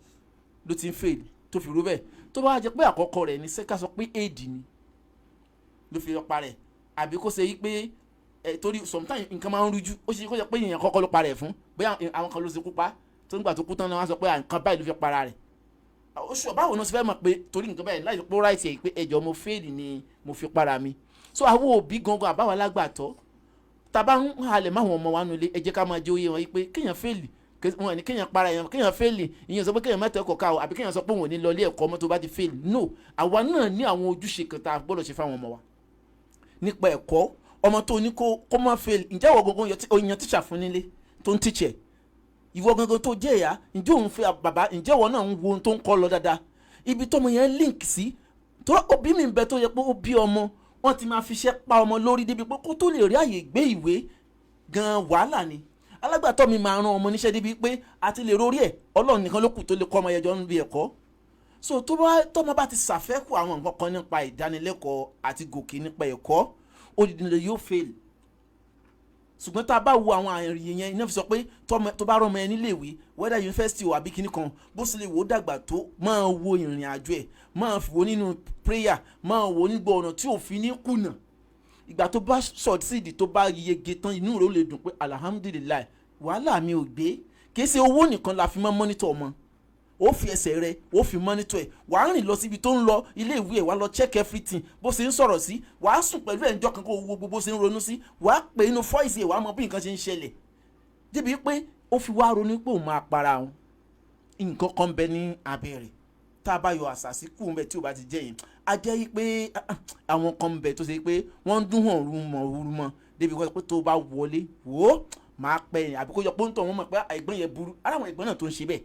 S2: ló ti ń fail tó fi rú bẹ́ẹ̀. Tó bá jẹ́ pé àkọ́kọ́ rẹ̀ ní, sẹ́ká sọ pé éèdì ni ló fi lọ parẹ́, àbí kó ṣe wípé ẹ torí sometimes nǹkan máa ń rújú, ó ṣe kó jẹ́ pé èèyàn kọ́kọ́ ló parẹ́ fún, bóyá àwọn kan ló ṣe kú pa, tó nígbà tó kú tán náà wọ́n á sọ pé nǹkan báyìí ló fi para rẹ̀.
S1: Oṣù báwo náà ṣe fẹ́ mọ̀ pé torí nǹkan báyìí láì pé right ẹ̀ pé ẹjọ́ mo fail ni mo fi para mi? So àwọn òbí gangan àbáwọn alágbàtọ́, tàbá ń halẹ̀ máwọn ọmọ wa nulẹ̀, ẹ jẹ́ ká máa jẹ́ òye wọn yìí pé kéèyàn fail, wọn ní kéèyàn para èèyàn. Kéèyàn fail, ìyẹn sọ pé kéèyàn mẹ́tẹ̀ẹ́ kọ̀ ká o, àbí kéèyàn sọ pé òun ò ní lọ ilé ẹ̀kọ́ ọmọ tó bá ti fail. No, àwa náà ní àwọn ojúṣe kan tá a gbọ́dọ̀ ṣe fáwọn ọmọ wa nípa ẹ̀kọ́. Ọmọ tó ní kó má fail, ǹjẹ́ ìwọ gangan yan tíṣà fún nílé tó ń tíṣẹ̀? Ìwọ gangan tó jẹ́ ìyá, ǹjẹ́ òun fẹ́ bàbá? Ǹjẹ́ ìwọ náà ń wo ohun tó ń kọ́ lọ dáadáa, ibi tọ́mọ yẹn link sí? Tó òbí mi ń bẹ tó yẹ pé ó bí ọmọ, wọ́n ti máa fi iṣẹ́ pa ọmọ lórí débi pé kó tó lè rí àyè gbé ìwé gan, wàhálà ni. Alágbàtọ́ mi máa ran ọmọ níṣẹ́ débi pé a ti lè rórí ẹ̀, Ọlọ́run nìkan ló kù tó lè kọ́ ọmọ yẹn jọ níbi ẹ̀kọ́. So tó bá tọ́mọ bá ti ṣàfẹ́kù àwọn nǹkan kan nípa ìdánilẹ́kọ̀ọ́ àti gòkè nípa ẹ̀kọ́, ó di dandan yóò fail. Ṣùgbọ́n tá a bá wo àwọn àyè yẹn, iná fi sọ pé tó bá rọmọ ẹ níléèwé, whether university o àbí kíní kan, bó sì lè wò ó dàgbà tó, máa wo ìrìn àjò ẹ̀, máa fi wo nínú prayer, máa wo nígbà ọ̀nà tí òfin ní kùnà. Ìgbà tó bá succeed, tó bá yege tán, inú rẹ̀ ó lè dùn pé alhamdulillahi, wàhálà mi ò gbé. Kì í ṣe owó nìkan la fi máa monitor ọmọ. Ó fi ẹsẹ̀ rẹ, ó fi monitor ẹ̀, wàá rìn lọ síbi tó ń lọ ilé ìwé ẹ̀, wàá lọ check everything, bó ṣe ń sọ̀rọ̀ sí. Wàá sùn pẹ̀lú ẹ̀ ńjọ́ kan, kó wo gbogbo ṣe ń ronú sí. Wàá pè inú voice ẹ̀, wàá mọ bí nǹkan ṣe ń ṣẹlẹ̀ débi pé ó fi wá ronú pé òun máa para òun. Nǹkan kan bẹ ní abẹ́ rẹ̀. Tá a bá yọ àṣàsí kù ń bẹ, tí o bá ti jẹ́ yẹn, a jẹ́ yí pé àwọn kan ń bẹ tó ṣe pé wọ́n ń dún hàn rúmọ̀ rúmọ̀ débi pé tó bá wọlé wò ó, máa pẹ́ yẹn, àbí kó yọ pé ń tọ̀ wọ́n mọ̀ pé ẹ̀gbọ́n yẹn burú. Ara àwọn ẹ̀gbọ́n náà tó ń ṣe bẹ́ẹ̀.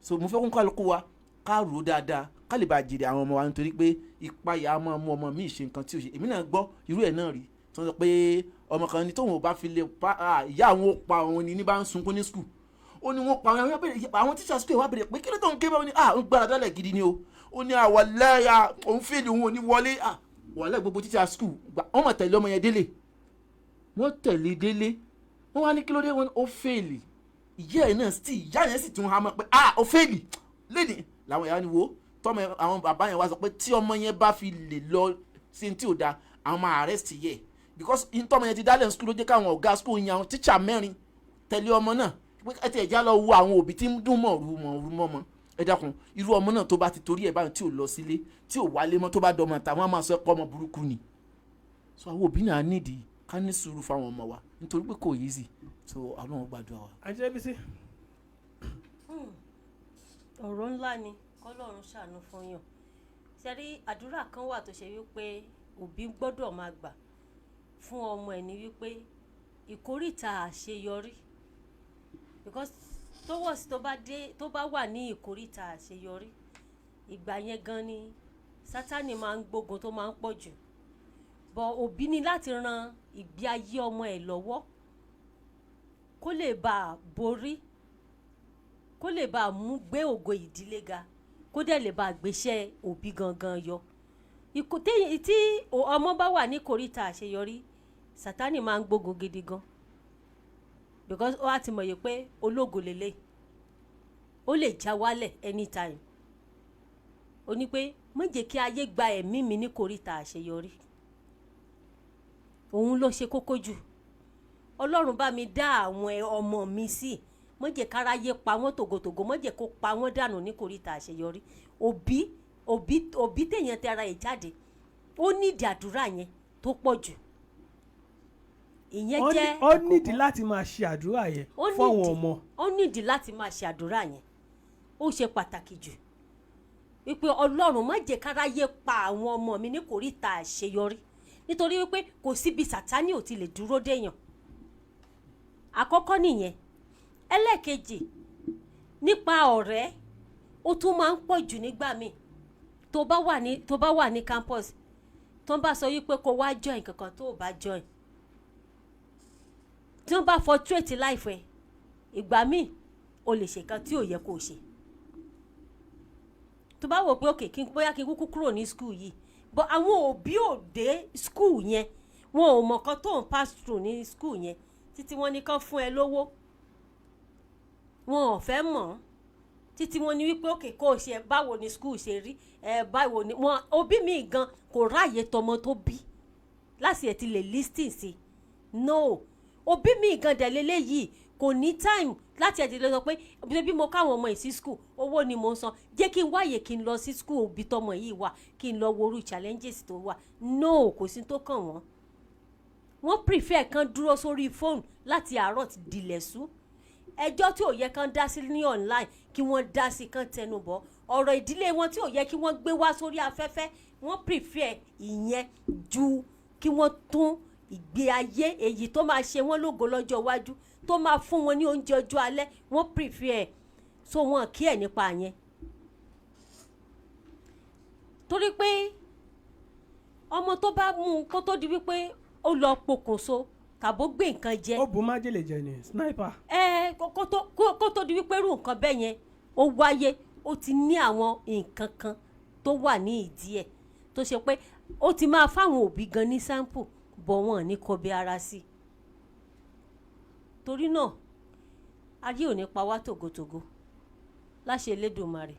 S1: So mo fẹ́ kó kálukú wa ká rò ó dáadáa, ká lè bá jèrè àwọn ọmọ wa, nítorí pé ìpayà máa mú ọmọ mi ṣe nǹkan tí ò ṣe. Èmi náà gbọ́ irú ẹ̀ náà rí tí wọ́n sọ pé ọmọ kan ní tóun ò bá fi lè pa ìyá àwọn, ó pa òun ní bá ń sunkún ní school. Ó ní wọ́n pa àwọn abẹ́rẹ́, àwọn teacher school wá bẹ̀rẹ̀ pé kí ló tó ń ké báwọn ní ń gbára dálẹ̀ gidi ni o. Ó ní àwọ̀ lẹ́yà òun fail, òun ò ní wọlé. Wàhálà, gbogbo teacher school wọ́n mọ̀ tẹ̀lé ọmọ yẹn délé. Wọ́n tẹ̀lé délé, wọ́n wá ní kí ló dé? Wọ́n ó fail. Ìyá ẹ̀ náà sì, ìyá yẹn sì tún hamọ́ pé ó fail lẹ́nìí. Làwọn ìyá ni wo tọ́mọ àwọn bàbá yẹn wá sọ pé tí ọmọ yẹn bá fi lè lọ sí ní tí ò da, àwọn máa arrest yẹ, because in tọ́mọ yẹn ti dálẹ̀ ní school ló jẹ́ káwọn ọ̀gá school yan àwọn teacher 4 tẹ̀lé ọmọ náà pé ẹ ti ẹ̀ já lọ wo àwọn òbí tí ń dún mọ̀ rú mọ̀ rú mọ́ mọ́. Ẹ dákun, irú ọmọ náà tó bá ti torí ẹ̀ báyìí tí ò lọ sílé, tí ò wálé mọ́, tó bá dọmọ ta, wọ́n á máa sọ pé ọmọ burúkú ni. So àwọn òbí náà nídìí ká ní sùúrù fáwọn ọmọ wa, nítorí pé kò easy. So Ọlọ́run gbàdúrà wa.
S3: Àǹtí Bísí.
S4: Ọ̀rọ̀ ńlá ni, kọ́lọ́run ṣàánú fún yàn. Ṣe rí, àdúrà kan wà tó ṣe wípé òbí gbọ́dọ̀ máa gbà fún ọmọ ẹ̀ ní wípé ìkórìtà àṣeyọrí, because towards tó bá dé, tó bá wà ní ìkórìtà àṣeyọrí, ìgbà yẹn gan ni Sátani máa ń gbógun tó máa ń pọ̀ jù. But òbí ní láti ran ìgbé ayé ọmọ ẹ̀ lọ́wọ́ kó lè bá a borí, kó lè bá a mú gbé ògo ìdílé ga, kó dẹ̀ lè bá a gbéṣẹ́ òbí gangan yọ. Tí ọmọ bá wà ní kòríta àṣeyọrí, Sátani máa ń gbógun gidi gan, because ó wá ti mọ̀ yìí pé ológo lélẹ̀, ó lè já wálẹ̀ anytime. Ó ní pé má jẹ́ kí ayé gba ẹ̀mí mi ní kòríta àṣeyọrí. Òun ló ṣe kókó jù. Ọlọ́run bá mi dá àwọn ọmọ mi sí, má jẹ́ káráyé pa wọ́n tògótògó, má jẹ́ kó pa wọ́n dànù ní kòríta àṣeyọrí. Òbí téèyàn tẹ ara ẹ̀ jáde, ó nídìí àdúrà yẹn tó pọ̀ jù. Ìyẹn jẹ́
S3: Ó nídìí láti máa ṣe àdúrà yẹn
S4: Ó
S3: fáwọn
S4: nídìí.
S3: ọmọ.
S4: Ó nídìí láti máa ṣe àdúrà yẹn. Ó ṣe pàtàkì jù wípé Ọlọ́run, má jẹ́ káráyé pa àwọn ọmọ mi ní kòríta àṣeyọrí, nítorí wípé kò síbi Sátánì ò ti lè dúró déyàn. Àkọ́kọ́ nìyẹn. Ẹlẹ́ẹ̀kejì, nípa ọ̀rẹ́, ó tún máa ń pọ̀ jù nígbà míì. Tó bá wà ní campus, tó ń bá sọ wípé kó wá join kankan, tó o bá join, tí wọ́n bá frustrate life ẹ̀, ìgbà míì o lè ṣe nǹkan tí ò yẹ kó o ṣe. Tó bá wò pé òkè kí n bóyá kí n kúkú kúrò ní school yìí, but àwọn òbí ò dé school yẹn, wọn ò mọ̀ kan tó ń pass through ní school yẹn, títí wọ́n ní kán fún ẹ lówó, wọn ò fẹ́ mọ̀ ọ́n, títí wọ́n ní wípé òkè kó o ṣe, báwo ni school ṣe rí ẹ, báwo ni wọn. Òbí mi gan kò ráàyè tọmọ tó bí láti ẹ̀ ti lè listen sí. No, òbí mi gan dẹ̀ lélẹ́yìí. Kò ní time láti ẹ̀ ti lè sọ pé bí mo káwọn ọmọ yìí sí school, owó ni mo ń san, jẹ́ kí n wáyè kí n lọ sí school òbí tọmọ yìí wà, kí n lọ wo irú challenges tó wà. No, kò sí tó kàn wọ́n. Wọ́n prefer kan dúró sórí fóònù láti àárọ̀ dilẹ̀ sú. Ẹjọ́ tí ò yẹ kán dá sí ní online, kí wọ́n dá sí, kán tẹnu bọ̀. Ọ̀rọ̀ ìdílé wọn tí ò yẹ kí wọ́n gbé wá sórí afẹ́fẹ́, wọ́n prefer ìyẹn ju kí wọ́n tún ìgbé ayé èyí tó máa ṣe wọ́n lógo lọ́jọ́ iwájú, tó máa fún wọn ní oúnjẹ ọjọ́ alẹ́. Wọ́n prefer, so wọn kí ẹ̀ nípa yẹn, torí pé ọmọ tó bá mú un kó tó di wípé ó lọ pokùnso tàbó gbé nǹkan jẹ,
S3: Ó bu májèlé jẹ ní sniper.
S4: Ẹ kó tó di wípé irú nǹkan bẹ́ẹ̀ yẹn ó wáyé, ó ti ní àwọn nǹkan kan tó wà ní ìdí ẹ̀ tó ṣe pé ó ti máa fáwọn òbí gan ní sample bọ̀, wọ́n ní kọbi ara sí i. Torí náà, ayé ò ní pa wá tògótògó láṣẹ Elédùmarè.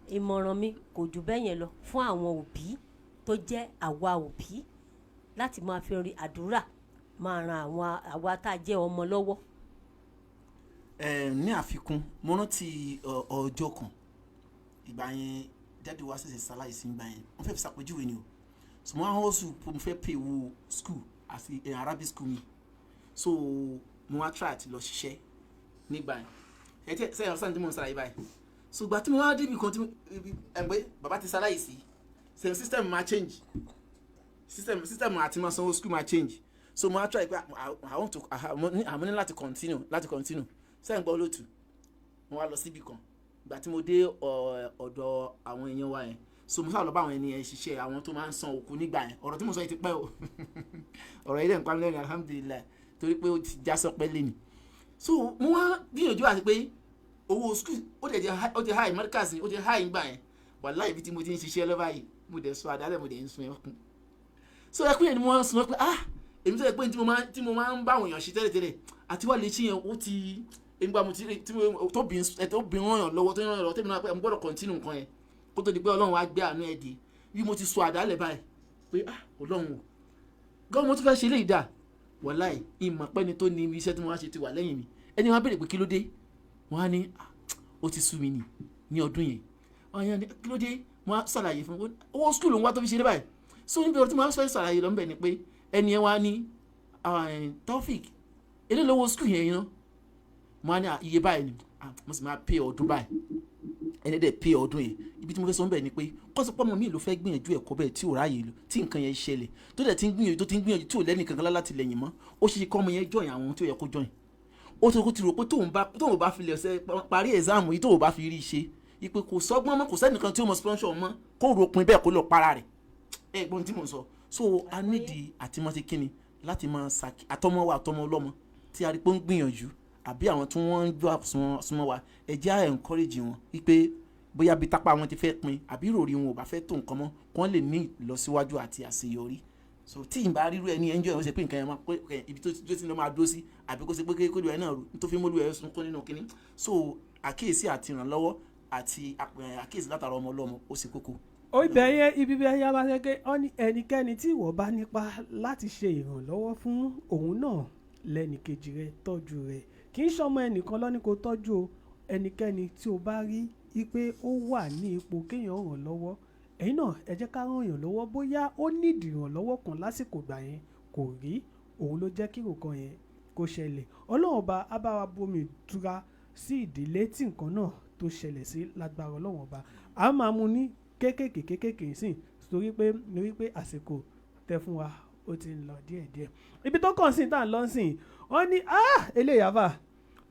S4: Ìmọ̀ràn mi kò jù bẹ́ẹ̀ yẹn lọ fún àwọn òbí tó jẹ́ àwa òbí, láti máa fi rin àdúrà máa ran àwọn àwa tá a jẹ́ ọmọ lọ́wọ́.
S2: Ní àfikún, mo rántí ọjọ́ kan, ìgbà yẹn daddy wa ṣẹ̀ṣẹ̀ ṣaláìsí. Ìgbà yẹn wọ́n fẹ́ fi ṣàpèjúwe ni o. So mo wá hustle, mo fẹ́ pay wo school àti Arabic school mi, so mo wá try àti lọ ṣiṣẹ́ nígbà yẹn. Ẹ tẹ sẹ́yìn ọ̀sán tí mo ń ṣàlàyé báyìí. So ìgbà tí mo wá débi kan tí ẹ pé bàbá ti ṣaláìsí, same system máa change, system àti máa sanwó school máa change. So mo wá try pé I want to àmọ́ ní láti continue. Sẹ́yìn gbọ́ lótú, mo wá lọ síbì kan. Ìgbà tí mo dé ọ̀dọ̀ àwọn èèyàn wa yẹn, so mo sábà lọ bá àwọn ènìyàn ṣiṣẹ́, àwọn tó máa ń san òkú nígbà yẹn. Ọ̀rọ̀ tí mo sọ yìí ti pẹ́ o. Ọ̀rọ̀ yìí dẹ̀ ń pa mí lẹ́rìn, alhamdulillahi, torí pé ó ti já sọpẹ́ lẹ́nu. So mo wá gbìyànjú àti pé owó school ó dẹ̀ jẹ́ ó ti high, Markaz ó ti high nígbà yẹn. Wàláhì, ibi tí mo ti ń ṣiṣẹ́ lọ́ba yìí, mo dẹ̀ sọ àdálẹ̀, mo dẹ̀ ń sun ẹkún. So ẹkún yẹn ni mo wá ń sun pé, ah, èmi tó yẹ pé tí mo máa ń bá àwọn èèyàn ṣe tẹ́lẹ̀tẹ́lẹ̀ àti wá lè ṣe yẹn, ó ti nígbà mo ti tí mo tó bí ẹ tó bí ràn yàn lọ́wọ́, tó ràn yàn lọ́wọ́, tẹ́mi náà pé mo gbọ́dọ̀ continue nǹkan yẹn kó tó di pé Ọlọ́run wá gbé àánú ẹ̀ dé. Bí mo ti sọ àdálẹ̀ báyìí pé, ah, Ọlọ́run o, gọ́ọ̀ mo tún fẹ́ ṣe léyìí dà. Wàláì, ìmọ̀ pẹ́ni tó ní iṣẹ́ tí mo wá ṣe ti wà lẹ́yìn mi. Ẹni wọn béèrè pé kí ló dé, wọn á ní, "Ah, ó ti sú mi nì ní ọdún yẹn." Wọn á ní kí ló dé, wọn á ṣàlàyé fún un, owó school òun wá tó fi ṣe dé báyìí. So níbi ọ̀rọ̀ tí mo wá fẹ́ ṣàlàyé lọ́nbẹ̀ ni pé ẹni yẹn wá ní, "Ah, Taofik, èló lówó school yẹn yẹn?" Mo á ní, "Ah, iye báyìí ni." "Ah, mo sì máa pay ọdún báyìí." Ẹni dẹ̀ pay ọdún yẹn. Ibi tí mo fẹ́ sọ ń bẹ̀ ni pé kọ́sọ́pọ́mọ mi ló fẹ́ gbìyànjú ẹ̀kọ́ bẹ́ẹ̀ tí ò ráàyè lò, tí nǹkan yẹn ṣẹlẹ̀, tó dẹ̀ ti ń gbìyànjú, tó ti ń gbìyànjú, tí ò lẹ́nì kankan láti lẹ́yìn mọ́, ó ṣe kọ́ ọmọ yẹn join àwọn tí ó yẹ kó join. Ó ti kó ti rò pé tóun bá fi lè ṣe parí exam yìí, tóun bá fi rí i ṣe ìpè, kò sọ́gbọ́n mọ́, kò sẹ́nìkan tí ó mọ sponsor mọ́, kó rò pin bẹ́ẹ̀, kó lọ para rẹ̀. Ẹ gbọ́n tí mò ń sọ. So a nídìí àti mọ́ ti kíni láti máa ṣàkí àtọmọ wa, àtọmọ ọlọ́mọ tí a rí pé ó ń gbìyànjú, àbí àwọn tí wọ́n ń gbọ́ súnmọ́ wa, ẹ jẹ́ à encourage wọn wípé bóyá bí tápá wọn ti fẹ́ pin àbí ìròrí wọn ò bá fẹ́ tó nǹkan mọ́, kí wọ́n lè ní ìlọsíwájú àti àṣeyọrí. So tí ìbá rírú ẹni ẹnjọ́ ẹ̀, ó ṣe pé nǹkan yẹn máa pé ibi tó ti lọ máa dúró sí, àbí kó ṣe pé kó lè náà tó fi mólú ẹ̀ sunkún nínú kínní. So àkíyèsí àti ìrànlọ́wọ́ àti àkíyèsí látara ọmọ ọlọ́mọ, ó ṣe kókó.
S3: Ó ibẹ̀ yẹn, ibi bẹ́ẹ̀ yẹn bá ṣe pé ó ní ẹnikẹ́ni tí ìwọ bá nípa láti ṣe ìrànlọ́wọ́ fún, òun náà lẹ́nìkejì rẹ, tọ́jú rẹ̀. Kì í ṣọmọ ẹnìkan lọ́ní kó tọ́jú o. Ẹnikẹ́ni tí o bá rí i pé ó wà ní ipò kéèyàn ràn lọ́wọ́, ẹ̀yin náà ẹ jẹ́ ká ràn yàn lọ́wọ́. Bóyá ó nídìí ìrànlọ́wọ́ kan lásìkò ìgbà yẹn, kò rí, òun ló jẹ́ kí nǹkan yẹn kó ṣẹlẹ̀. Ọlọ́run Ọba á bá wa bomi ìtura sí ìdílé tí nǹkan náà tó ṣẹlẹ̀ sí lágbára Ọlọ́run Ọba. A máa mú ní kéékèèké kéékèèké sìn, torí pé àsìkò tẹ fún wa ó ti ń lọ díẹ̀díẹ̀. Ibi tó kàn sí tá à ń lọ sìn, wọ́n ní, ah, eléyàá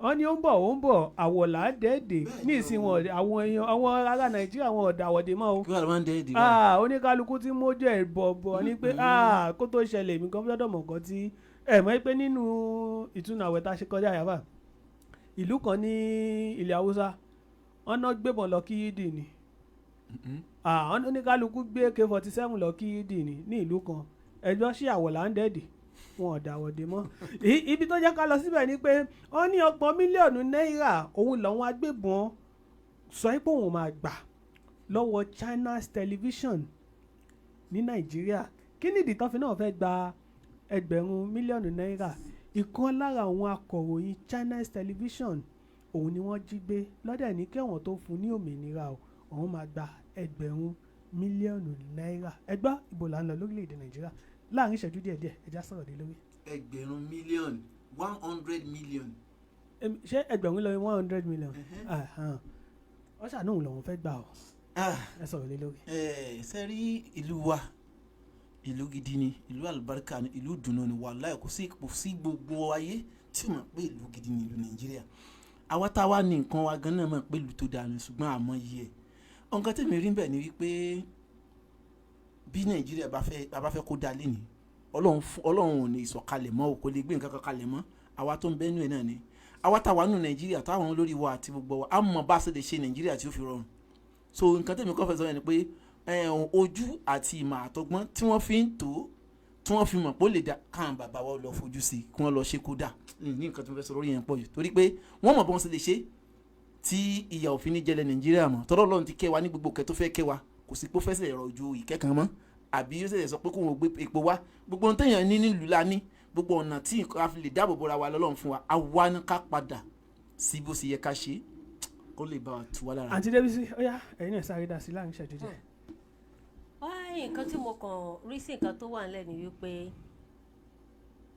S3: wọ́n ní ó ń bọ̀, ó ń bọ̀, àwọ̀là dẹ́ẹ̀dẹ̀ ní ìsìn wọn. Àwọn èèyàn, àwọn ará Nàìjíríà, wọn ọ̀dà àwọ̀dé mọ́ o.
S2: Kí wàá ló máa ń dẹ́ èdè báyìí?
S3: Ah, oníkálukú tí mójú ẹ̀ bọ̀ bọ̀ ni pé, ah, kó tó ṣẹlẹ̀, èmi kan gbọ́dọ̀ mọ̀ nǹkan tí ẹ mọ̀ pé nínú ìtúnu àwẹ̀ tá a ṣe kọjá yàrá, ìlú kan ní ilẹ̀ Haúsá, wọ́n náà gbébọn lọ kí yídì ni. Ah, wọ́n ní oníkálukú gbé AK-47 lọ kí yídì ni ní ìlú kan. Ẹjọ́ sí àwọ̀là ń dẹ́ẹ̀dì, wọn ò dàwọ̀dé mọ́. Ibi tó jẹ́ ká lọ síbẹ̀ ni pé wọ́n ní 30 mílíọ̀nù náírà òun làwọn agbébọn sọ pé òun máa gbà lọ́wọ́ Channels Television ní Nàìjíríà. Kí nìdí tán fi náà fẹ́ gba 30 mílíọ̀nù náírà? Ìkan lára àwọn akọ̀ròyìn Channels Television òun ni wọ́n jí gbé lọ́dẹ̀ ní kí àwọn tó fún ní òmìnira o, òun máa gba 1,000,000,000 náírà. Ẹ gbọ́, ibo là ń lọ lórílẹ̀‐èdè Nàìjíríà? Láàrin ìṣẹ́jú díẹ̀ díẹ̀, ẹ já sọ̀rọ̀ lé lórí.
S2: 1,000,000,000, 100 million.
S3: Ṣé ẹgbẹ̀rún lọ 100 million? Wọ́n ṣàánú lòun fẹ́ gbà ọ́. Ẹ sọ̀rọ̀ lé lórí.
S2: Ṣe rí ìlú wa, ìlú gidi ni, ìlú àlùbáríkà ni, ìlú ìdùnnú ni. Wàláhì, kò sí gbogbo ayé tí ó mọ̀ pé ìlú gidi ni ìlú Nàìjíríà. Àwa tá a wá ní nǹkan wa gan náà mọ̀ pé ìlú tó dáa ni, ṣùgbọ́n àmọ́ yìí ẹ̀ nǹkan tèmi rí bẹ́ẹ̀ ni wípé bí Nàìjíríà bá fẹ́ kó dáa lénìí, Ọlọ́run ò ní ìsọ̀kalẹ̀ mọ́ o, kò lè gbé nǹkan kan kalẹ̀ mọ́. Àwa tó ń bẹ́nu ẹ̀ náà ni àwa táwa nù Nàìjíríà, táwọn olórí wa àti gbogbo wa á mọ̀ bá a ṣe lè ṣe Nàìjíríà tí ó fi rọrùn. So nǹkan tèmi kọ́ fẹ́ sọ yẹn ni pé ojú àti ìmọ̀ àtọgbọ́n tí wọ́n fi ń tó, tí wọ́n fi mọ̀ pé ó lè dá, káwọn bàbá wa lọ fojú sí i, kí wọ́n lọ ṣe kó dà ní nǹkan tí wọ́n fẹ́ sọ lórí yẹn pọ̀ jù, torí pé wọ́n mọ̀ bí wọ́n ṣe lè ṣe tí ìyà òfin ní jẹlẹ̀ Nàìjíríà mọ̀. Tọ́lọ́ Ọlọ́run ti kẹ́ wa ní gbogbo kẹ́ tó fẹ́ kẹ́ wa, kò sí pé ó fẹ́ sẹ̀rọ̀ ju ìkẹ́ kan mọ́, àbí yóò ṣẹ̀ṣẹ̀ sọ pé kóun ò gbé epo wá. Gbogbo ohun téèyàn ní nílùú la ní, gbogbo ọ̀nà tí a fi lè dáàbò bora wa lọ́lọ́run fún wa. Àwa ní ká padà sí bó ṣe yẹ ká ṣe kó lè bá wa tù wá lára.
S3: Àǹtí Débísí, ó yá, ẹ̀yin náà sáré dá sí láàrin ìṣẹ́jú díẹ̀.
S4: Wá, nǹkan tí mo kàn rí sí nǹkan tó wà nílẹ̀ ni wípé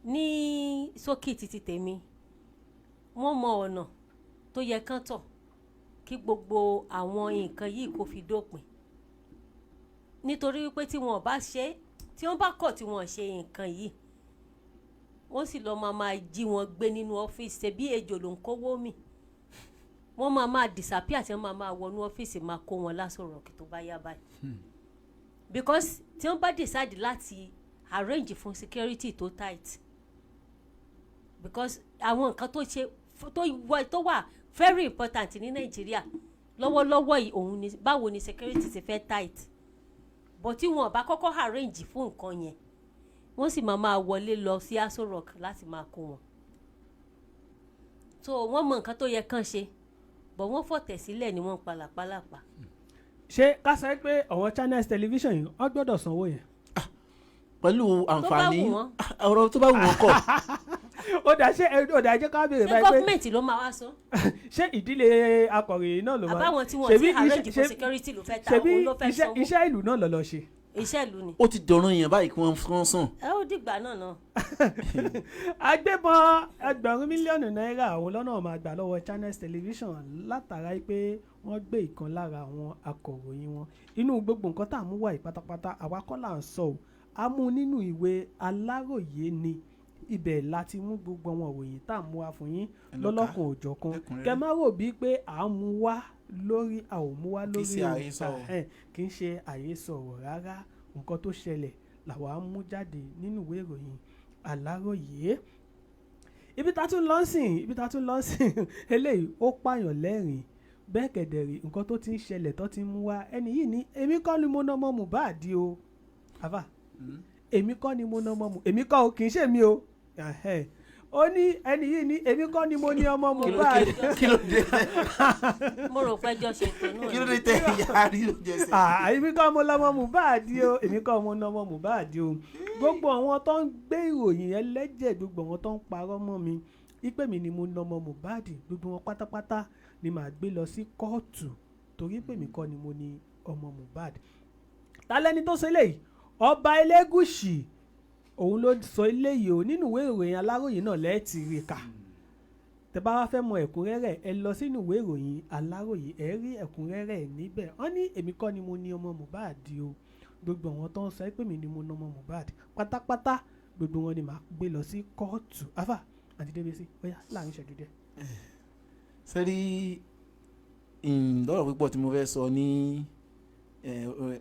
S4: ní ṣókí títí tèmi, wọ́n mọ ọ̀nà tó yẹ kán tọ̀ kí gbogbo àwọn nǹkan yìí kó fi dópin, nítorí wípé tí wọn ò bá ṣe é, tí wọ́n bá kọ̀ tí wọ́n ṣe nǹkan yìí, wọ́n sì lọ́ọ́ máa máa jí wọn gbé nínú ọ́fíìsì. Ṣe bí ejò ló ń kówó mì, wọ́n máa máa disappear, tí wọ́n máa máa wọnú ọ́fíìsì máa kó wọn lásòrò kí tó bá yá báyìí, because tí wọ́n bá decide láti arrange fún security tó tight, because àwọn nǹkan tó ṣe tó wà very important ní Nàìjíríà lọ́wọ́lọ́wọ́ yìí, òun ni báwo ni security ti fẹ́ tight. But tí wọn bá kọ́kọ́ arrange fún nǹkan yẹn, wọ́n sì máa máa wọlé lọ sí Aso Rock láti máa kó wọn. So wọ́n mọ nǹkan tó yẹ kán ṣe, but wọ́n fọ̀tẹ̀ sílẹ̀ ni wọ́n ń palàpalàpà.
S3: Ṣé ká sọ pé àwọn Channels Television yìí, wọ́n gbọ́dọ̀ sanwó yẹn?
S2: Pẹ̀lú àǹfààní
S4: wù wọ́n.
S2: Ọ̀rọ̀ tó bá wù wọ́n kọ́.
S3: Ó dà, ṣé ó dà, jẹ́ ká béèrè
S4: Ṣé
S3: báyìí pé
S4: gọ́ọ̀mẹ̀ntì ló máa wá sọ?
S3: Ṣé ìdílé akọ̀ròyìn náà ló máa
S4: Àbáwọn tí wọ́n
S3: ṣebí
S4: ti arrange for
S3: security
S4: security ló fẹ́ ta
S3: ṣebí
S4: òun ló fẹ́
S3: iṣẹ́
S4: sanwó.
S3: Iṣẹ́ ìlú náà lọ ṣe.
S4: Iṣẹ́ ìlú ni.
S2: Ó ti dọ̀rọ̀ yẹn báyìí kí wọ́n sàn.
S4: Ẹ ó dìgbà náà náà.
S3: Agbébọn 1,000,000,000 náírà àwọn lọ́nà máa gbà lọ́wọ́ Channels Television látara pé wọ́n gbé ìkan lára àwọn akọ̀ròyìn wọn. Inú gbogbo nǹkan tá à ń mú wá yìí pátápátá, àwa kọ́ là ń sọ o, a mú nínú ìwé Aláròyé ni. Ibẹ̀ láti mú gbogbo àwọn ìròyìn tá à ń mú wá fún yín
S2: Ẹ lọ kà á
S3: lọ́lọ́kan òjọ̀kan.
S2: lẹ́kùnrẹ́rẹ́.
S3: Kẹ má rò bíi pé à ń mú wá lórí, a ò mú wá
S2: Kì í
S3: lórí
S2: ṣe
S3: o.
S2: àhesọ o.
S3: Kì í ṣe àhesọ ọ̀rọ̀ rárá. Nǹkan tó ṣẹlẹ̀ làwa ń mú jáde nínú ìwé ìròyìn Aláròyé. Ibi tá a tún lọ sìn, eléyìí ó pààyàn lẹ́rìn bẹ́ẹ̀ kẹ̀dẹ̀rì. Nǹkan tó ti ń ṣẹlẹ̀ tó ti ń mú wá, ẹni yìí ní èmi kọ́ ni mo ná ọmọ Mohbad o. Àfà, èmi kọ́ ni mo ná ọmọ èmi kọ́ o, kì í ṣe mi o. Ẹhẹ́n. Ó ní ẹni yìí ní èmi kọ́ ni mo ní ọmọ Mohbad.
S2: Kí ló dé?
S4: Mo rò pé ẹjọ́ ṣètò náà
S2: Kí ló
S4: ni.
S2: dé tẹ ìyá rí ló jẹ sẹ.
S3: Ah, èmi kọ́ mo lọ́mọ Mohbad o, èmi kọ́ mo lọ́mọ Mohbad o. Gbogbo àwọn tó ń gbé ìròyìn ẹlẹ́jẹ̀, gbogbo àwọn tó ń parọ́ mọ́ mi ipe mi ni mo lọ́mọ Mohbad, gbogbo wọn pátápátá ni màá gbé lọ sí kóòtù, torí pé mi kọ́ ni mo ní ọmọ Mohbad. Ta lẹni tó sọ eléyìí? Ọba Elégùṣì òun ló sọ eléyìí o. Nínú ìwé ìròyìn Aláròyé náà lẹ́ẹ̀tì rí kà. Tẹ́ bá wá fẹ́ mọ ẹ̀kúnrẹ́rẹ́, ẹ lọ sínú ìwé ìròyìn Aláròyé, ẹ rí ẹ̀kúnrẹ́rẹ́ níbẹ̀. Wọ́n ní èmi kọ́ ni mo ní ọmọ Mohbad o. Gbogbo àwọn tó ń sọ pé mi ni mo ní ọmọ Mohbad pátápátá, gbogbo wọn ni màá gbé lọ sí kóòtù. Afa àti Débísí, ó yá, láàrin ìṣẹ́jú díẹ̀.
S2: Sẹ́rí lọ́rọ̀ púpọ̀ tí mo fẹ́ sọ ní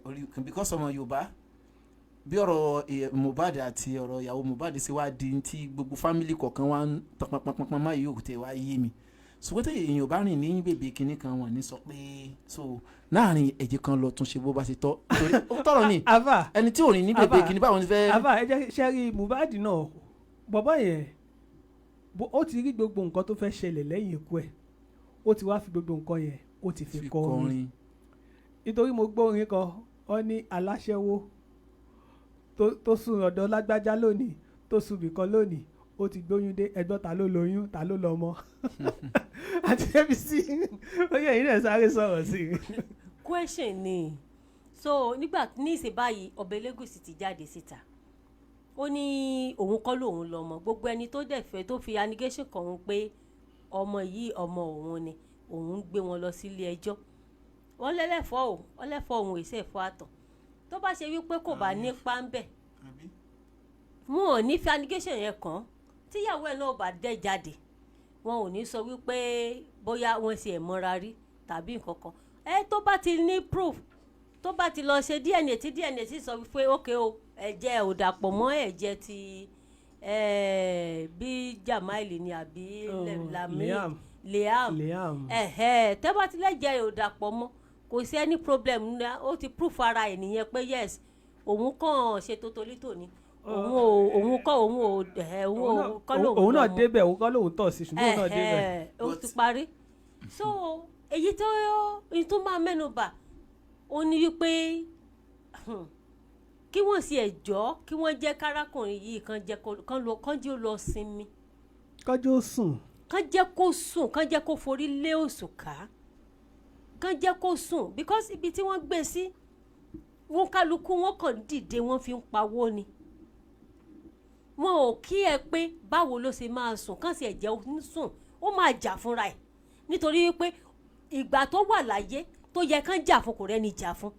S2: orí, because ọmọ Yorùbá, bí ọ̀rọ̀ Mohbad àti ọ̀rọ̀ ìyàwó Mohbad ṣe wá di tí gbogbo family kọ̀ọ̀kan wá ń tọpọpọpọ má yóò tẹ̀ wá yé mi, ṣùgbọ́n tí èèyàn bá rìn ní bèbè kinní kan, wọ́n ní sọ pé so láàrin ẹ̀jẹ̀ kan lọ tún ṣe bó bá ṣe tọ́, torí ó tọrọ ni
S3: Afa
S2: ẹni tí ò rìn ní bèbè
S3: Àfà,
S2: kinní, báwo ni fẹ́.
S3: Afa, ẹ jẹ́ sẹ́rí Mohbad náà, bọ̀bọ́ yẹn ó ti rí gbogbo nǹkan tó fẹ́ ṣẹlẹ̀ lẹ́yìn ikú ẹ̀, ó ti wá fi gbogbo nǹkan yẹn, ó ti fi
S2: fi
S3: kọrin.
S2: Kọrin.
S3: Nítorí mo gbọ́ orin kan, wọ́n ní aláṣẹ́wó tó sùn ọ̀dọ̀ lágbájá lónìí, tó sùn bìkan lónìí, Ó ti gbóyún dé. Ẹgbọ́n, ta ló lóyún, ta ló lọ́mọ? Àti ABC, ó yẹ yín náà sáré sọ̀rọ̀ sí i.
S4: Question ni. So nígbà ní ìsìn báyìí, Ọba Elégùṣì ti jáde síta, ó ní òun kọ́ lòun lọ́mọ. Gbogbo ẹni tó dẹ̀ fẹ́ tó fi allegation kan òun pé ọmọ yìí ọmọ òun ni, òun ń gbé wọn lọ sílé ẹjọ́. Wọ́n lẹ́lẹ́fọ́ o, wọ́n lẹ́fọ́ òun èsì ẹ̀fọ́ àtọ̀. Tó bá ṣe wípé kò bá nípa ń bẹ̀, wọn ò ní fi allegation yẹn kàn án. Tíyàwó ẹ̀ náà bá dẹ̀ jáde, wọn ò ní sọ wípé bóyá wọ́n ṣe ẹ̀ mọ́ra rí tàbí nǹkan kan. Ẹ tó bá ti ní proof, tó bá ti lọ ṣe DNA, tí DNA sì sọ wípé ókè o, ẹ̀jẹ̀ ò dàpọ̀ mọ́ ẹ̀jẹ̀ ti bí Jamaili ni àbí
S3: Oh,
S4: Lami
S3: Liam.
S4: Liam.
S3: Liam.
S4: Ẹ̀hẹ́, tẹ́ bá ti lẹ́jẹ̀ ò dàpọ̀ mọ́, kò sí any problem ní. Ó ti proof ara ẹ̀ nìyẹn pé yes, òun kàn ṣe totolítò ni, òun ò, òun kọ́, òun ò ẹ̀, òun ò kọ́ lòun
S3: Òun náà
S4: lọ́mọ.
S3: débẹ̀, òun kọ́ lòun tọ̀ sí, ṣùgbọ́n òun náà débẹ̀.
S4: Ẹ̀hẹ́, ó ti parí. So èyí tó èyí tó máa mẹ́nu bà ó ní wípé kí wọ́n sì ẹ̀jọ́, kí wọ́n jẹ́ kárákùnrin yìí kan jẹ́ kán lọ, kán jẹ́ ó lọ sinmi.
S3: Kọjú ó sùn.
S4: Kán jẹ́ kó sùn, kán jẹ́ kó forí lé òṣùká, kán jẹ́ kó sùn, because ibi tí wọ́n gbé sí, wọn kálukú wọn kàn dìde, wọ́n fi ń pawó ni. Wọn ò kí ẹ pé báwo ló ṣe máa sùn. Kán sì ẹ̀jẹ̀ ó sùn, ó máa jà fúnra ẹ̀, nítorí wípé ìgbà tó wà láyé tó yẹ kán jà fún, kò rẹ́ni jà fún.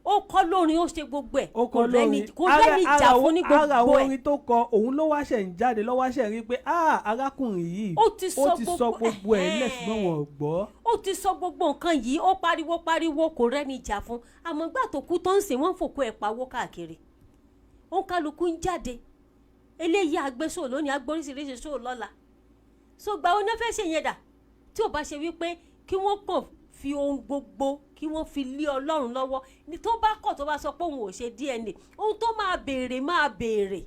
S4: Ó kọ́ lórin, ó ṣe gbogbo ẹ̀,
S3: Ó
S4: kò
S3: kọ
S4: rẹ́ni
S3: lórin.
S4: kò rẹ́ni jà fún ní
S3: Ara
S4: gbogbo ẹ̀.
S3: orin tó kọ, òun ló wá ṣẹ̀ ń jáde lọ́wọ́, ṣẹ̀ ń rí pé ah, arákùnrin yìí
S4: Ó ti sọ
S3: ó ti sọ
S4: gbogbo
S3: gbogbo ẹ̀ lẹ̀, ṣùgbọ́n wọn ò gbọ́.
S4: Ó ti sọ gbogbo nǹkan yìí, ó pariwo pariwo, kò rẹ́ni jà fún. Àmọ́ gbà tó kú tó ń sìn, wọ́n ń fòkó ẹ̀ pawó káàkiri. Ó ń kálukú ń jáde, eléyìí agbésò lónìí, agbóríṣiríṣi sóò lọ́la. So gba oní fẹ́ ṣe yẹn dà, tí ò bá ṣe wípé kí wọ́n kàn fi ohun gbogbo, kí wọ́n fi lé Ọlọ́run lọ́wọ́ ní. Tó bá kọ̀, tó bá sọ pé òun ò ṣe DNA, ohun tó máa béèrè máa béèrè.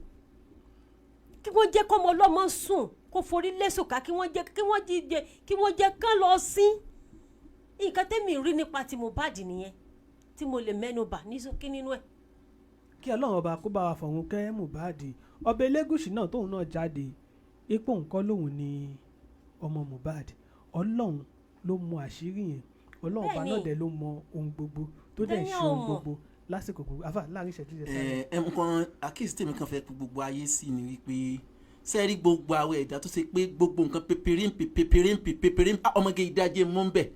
S4: Kí wọ́n jẹ́ kọ́mọ ọlọ́mọ sùn, kó forí lẹ́sùn ká, kí wọ́n jẹ́ kí wọ́n jíjẹ, kí wọ́n jẹ́ kán lọ sí. Nǹkan tẹ́mi rí nípa ti Mohbad nìyẹn tí mo lè mẹ́nu bà ní ṣókí nínú ẹ̀.
S3: Kí Ọlọ́run ọba kó bá wa fọ̀run kẹ́ Mohbad. Ọba Elégùṣì náà, tóun náà jáde ipò nǹkan lòun ni ọmọ Mohbad, Ọlọ́run ló mọ àṣírí yẹn. Ọlọ́run ọba náà dẹ̀ ló mọ ohun gbogbo, tó dẹ̀ ń ṣe ohun gbogbo lásìkò gbogbo. Afa, láàrin ìṣẹ́jú ìṣẹ́ sáré.
S2: Ẹ nǹkan àkíyèsí tèmi kan fẹ́ pé gbogbo ayé sí ni wípé, sẹ́ẹ̀rí gbogbo àwọn ẹ̀dá tó ṣe pé gbogbo nǹkan pépéré pépéré pépéré, ọmọge ìdajì mú ń bẹ̀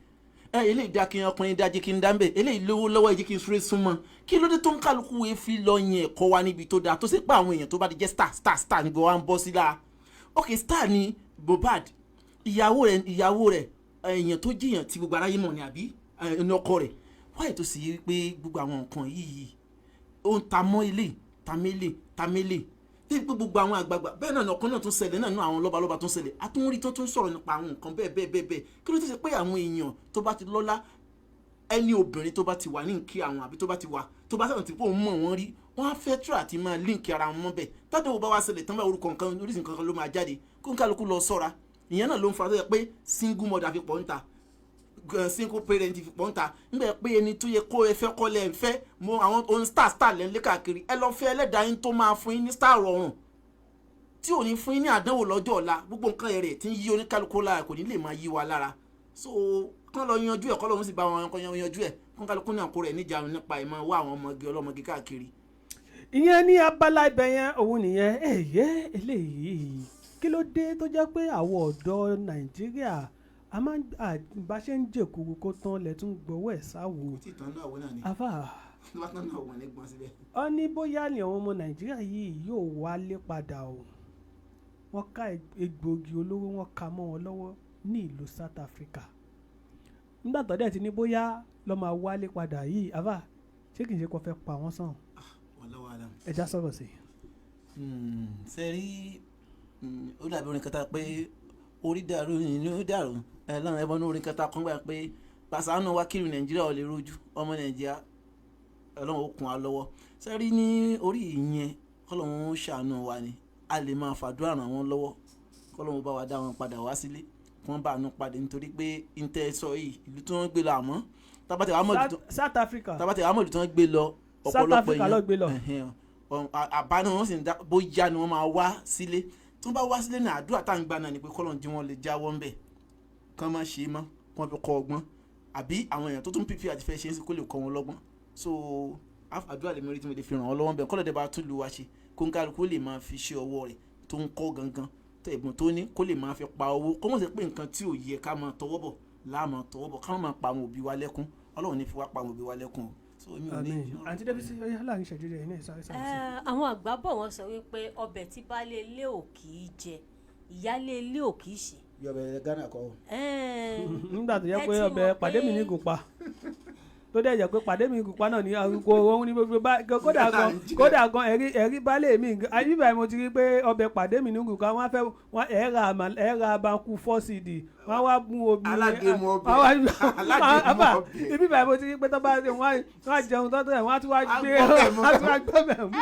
S2: ẹ, eléyìí dá kí ọkùnrin ìdajì kí n dá ń bẹ̀, eléyìí lówó lọ́wọ́, ẹ̀jẹ̀ kí n súré súnmọ́. Kí ló dé tó ń kálukú wo fi lọ yẹn ẹ̀kọ́ wa níbi tó dáa, tó ṣe pé àwọn èèyàn tó bá ti jẹ́ star star star níbi wa ń bọ́ sí lára? Ok, star ni Mohbad, ìyàwó rẹ̀ èèyàn tó jìyàn tí gbogbo aráyé mọ̀ ní àbí ẹni ọkọ rẹ̀ wáyé, tó sì yí pé gbogbo àwọn nǹkan yìí ó ń ta mọ́ ilé tamele tamele tí pé gbogbo àwọn àgbààgbà bẹ́ẹ̀ náà ọ̀kan náà tún ṣẹlẹ̀ náà nínú àwọn lọ́balọ́ba tó ń ṣẹlẹ̀, àtúnrí tó tún sọ̀rọ̀ nípa àwọn nǹkan bẹ́ẹ̀ bẹ́ẹ̀ bẹ́ẹ̀ bẹ́ẹ̀. Kí ló ti ṣe pé àwọn èèyàn tó bá ti lọ́lá, ẹni obìnrin tó bá ti wà ní nkí àwọn àbí tó bá ti wà, tó bá sọ̀rọ̀ tí kò mọ̀ wọ́n rí, wọ́n á fẹ́ tura àti máa link ara wọn mọ́ bẹ́ẹ̀? Tọ́jú wo bá wá ṣẹlẹ̀ tán bá, orúkọ nǹkan oríṣi nǹkan kan ló máa jáde. Kó ń kálukú lọ sọ́ra. Ìyẹn náà ló ń fa tó yẹ pé single mother fi pọ̀ ń ta, single parent fi pọ̀ ń ta, nígbà pé ẹni tó yẹ kó ẹ fẹ́ kọ́ lẹ́ ń fẹ́ mo àwọn ohun star star lẹ́ ń lé káàkiri. Ẹ lọ fẹ́ ẹlẹ́dàá yín tó máa fún yín ní star rọrùn, tí ò ní fún yín ní àdánwò lọ́jọ́ ọ̀la. Gbogbo nǹkan rẹ̀ tí ń yí oníkálukú lára kò ní lè máa yí wa lára. So kán lọ yanjú ẹ̀, kọ́ lóun sì bá wọn yanjú ẹ̀, kán kálukú náà kó rẹ̀ níjànú nípa ìmọ̀ wá àwọn ọmọge ọlọ́mọge káàkiri.
S3: Ìyẹn ní abala ibẹ̀ yẹn, òun nìyẹn. Ẹ̀yẹ́ eléyìí, kí ló dé tó jẹ́ pé àwọn ọ̀dọ́ Nàìjíríà a máa ń bá ṣe ń jèkuru kó tán lẹ́tún gbowó ẹ̀ sáwò?
S2: Tí ìtàn náà wọ náà ni.
S3: Afa.
S2: Tó bá tán náà wọ̀ ní gbọ́n síbẹ̀.
S3: Ọ ní bóyá ni àwọn ọmọ Nàìjíríà yìí yóò wálé padà o. Wọ́n ká egbòogi olóró, wọ́n ká mọ́ wọn lọ́wọ́ ní ìlú South Africa. Nígbà tó dẹ̀ ti ní bóyá lọ́ máa wálé padà yìí, afa, ṣé kìí ṣe kó fẹ́ pa wọ́n sàn?
S2: Wallahu alam.
S3: Ẹja sọ̀rọ̀ sí i.
S2: Ṣe rí, ó dàbí orin kẹta pé orí dàrú, inú dàrú ẹ lọ́run ẹbọn ní orin kẹta kan gbà pé pàṣánù wa kiri Nàìjíríà ò lè rojú ọmọ Nàìjíríà. Ọlọ́run ó kún wa lọ́wọ́. Ṣe rí ní orí ìyẹn, kọ́lọ́run ó ṣàánú wa ni. A lè máa fàdúrà ràn wọ́n lọ́wọ́, kọ́lọ́run bá wa dá wọn padà wá sílé, kí wọ́n bá àánú padà, nítorí pé ntẹ́ sọ yìí, ìlú tí wọ́n gbé lọ, àmọ́ tábàtẹ̀ wàá mọ̀ ìlú tó
S3: South Africa.
S2: Tábàtẹ̀ wàá mọ̀ ìlú tí wọ́n gbé lọ.
S3: South
S2: Ọ̀pọ̀lọpọ̀
S3: Africa ló gbé lọ.
S2: Ẹ̀hẹ́n, àbá náà wọ́n sì ń dá, bóyá ni wọ́n máa wá sílé. Tó bá wá sílé náà, àdúrà tá à ń gbà náà ni pé kọ́lọ́n jí wọ́n lè jáwọ́ ńbẹ̀, kán má ṣe é mọ́, kán fi kọ́ ọgbọ́n, àbí àwọn èèyàn tó tún pípí àti fẹ́ ṣe é sí kó lè kọ́ wọn lọ́gbọ́n. So àdúrà lèmi rí tí mo lè fi ràn wọ́n lọ́wọ́ ńbẹ̀, kọ́lọ́ dẹ̀ bá tún lu wa ṣe, kó ń kálukú lè máa fi ṣe ọwọ́ rẹ̀ tó ń kọ́ gangan tó ẹ̀bùn tó ní, kó lè máa fi pa owó, kó mọ̀ sí pé nǹkan tí ò yẹ ká máa tọwọ́ bọ̀ láàmú tọwọ́ bọ̀, ká máa pa àwọn òbí wa lẹ́kún. Ọlọ́run ní fi wá pa àwọn òbí wa lẹ́kún o. So èmi ò ní.
S3: Àmín. Àǹtí Débísí, ó yá, láàrin ìṣẹ́jú rẹ̀ ní ìsáré sáré sí.
S4: Àwọn àgbà bọ̀, wọ́n sọ wípé ọbẹ̀ tí baálé ilé ò kì í jẹ, ìyálé ilé ò kì í ṣe.
S2: Bí ọbẹ̀ Ghana kọ́ o.
S3: Nígbà tó jẹ́
S4: Ẹ
S3: pé
S4: ti
S3: ọbẹ̀
S4: mọ̀
S3: pàdé mi ní gùnpa, tó dẹ̀ jẹ́ pé pàdé mi gùnpa náà ní arúgbó òun ní gbogbo bá kódà gan, kódà gan, ẹ̀rí baálé mi gan ayé báyìí, mo ti rí pé ọbẹ̀ pàdé mi ní gùnpa, wọ́n á fẹ́ wọ́n ẹ̀ ra àmà ẹ̀ ra abanku fọ́sìdì, wọ́n á wá mú omi.
S2: Aládèémù ọbẹ̀.
S3: Wọ́n á
S2: Aládèémù
S3: àbá
S2: ọbẹ̀.
S3: ibi báyìí mo ti rí pé tó bá wọ́n á jẹun tó tẹ̀, wọ́n á tún wá gbé
S2: Agbọ́bẹ̀ mú.
S3: wọ́n á tún wá gbọ́bẹ̀ mú.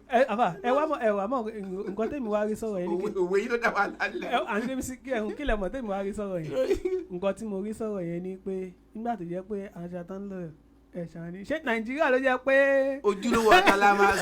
S3: Ẹ àbá, ẹ wá mọ̀ nǹkan tèmi wá rí sọ̀rọ̀ yẹn ni
S2: Òwe òwe yìí ló dá wa lálẹ́.
S3: Ẹ àǹtí Débísí, kí ẹ̀hún kílẹ̀ mọ̀ tèmi wá rí sọ̀rọ̀ yẹn. Nǹkan tí mo rí sọ̀rọ̀ yẹn ni pé nígbà tó jẹ́ pé aṣa tó ń lọ ẹ̀ṣà ni, ṣé Nàìjíríà ló jẹ́ pé
S2: Ojúlówó ata la máa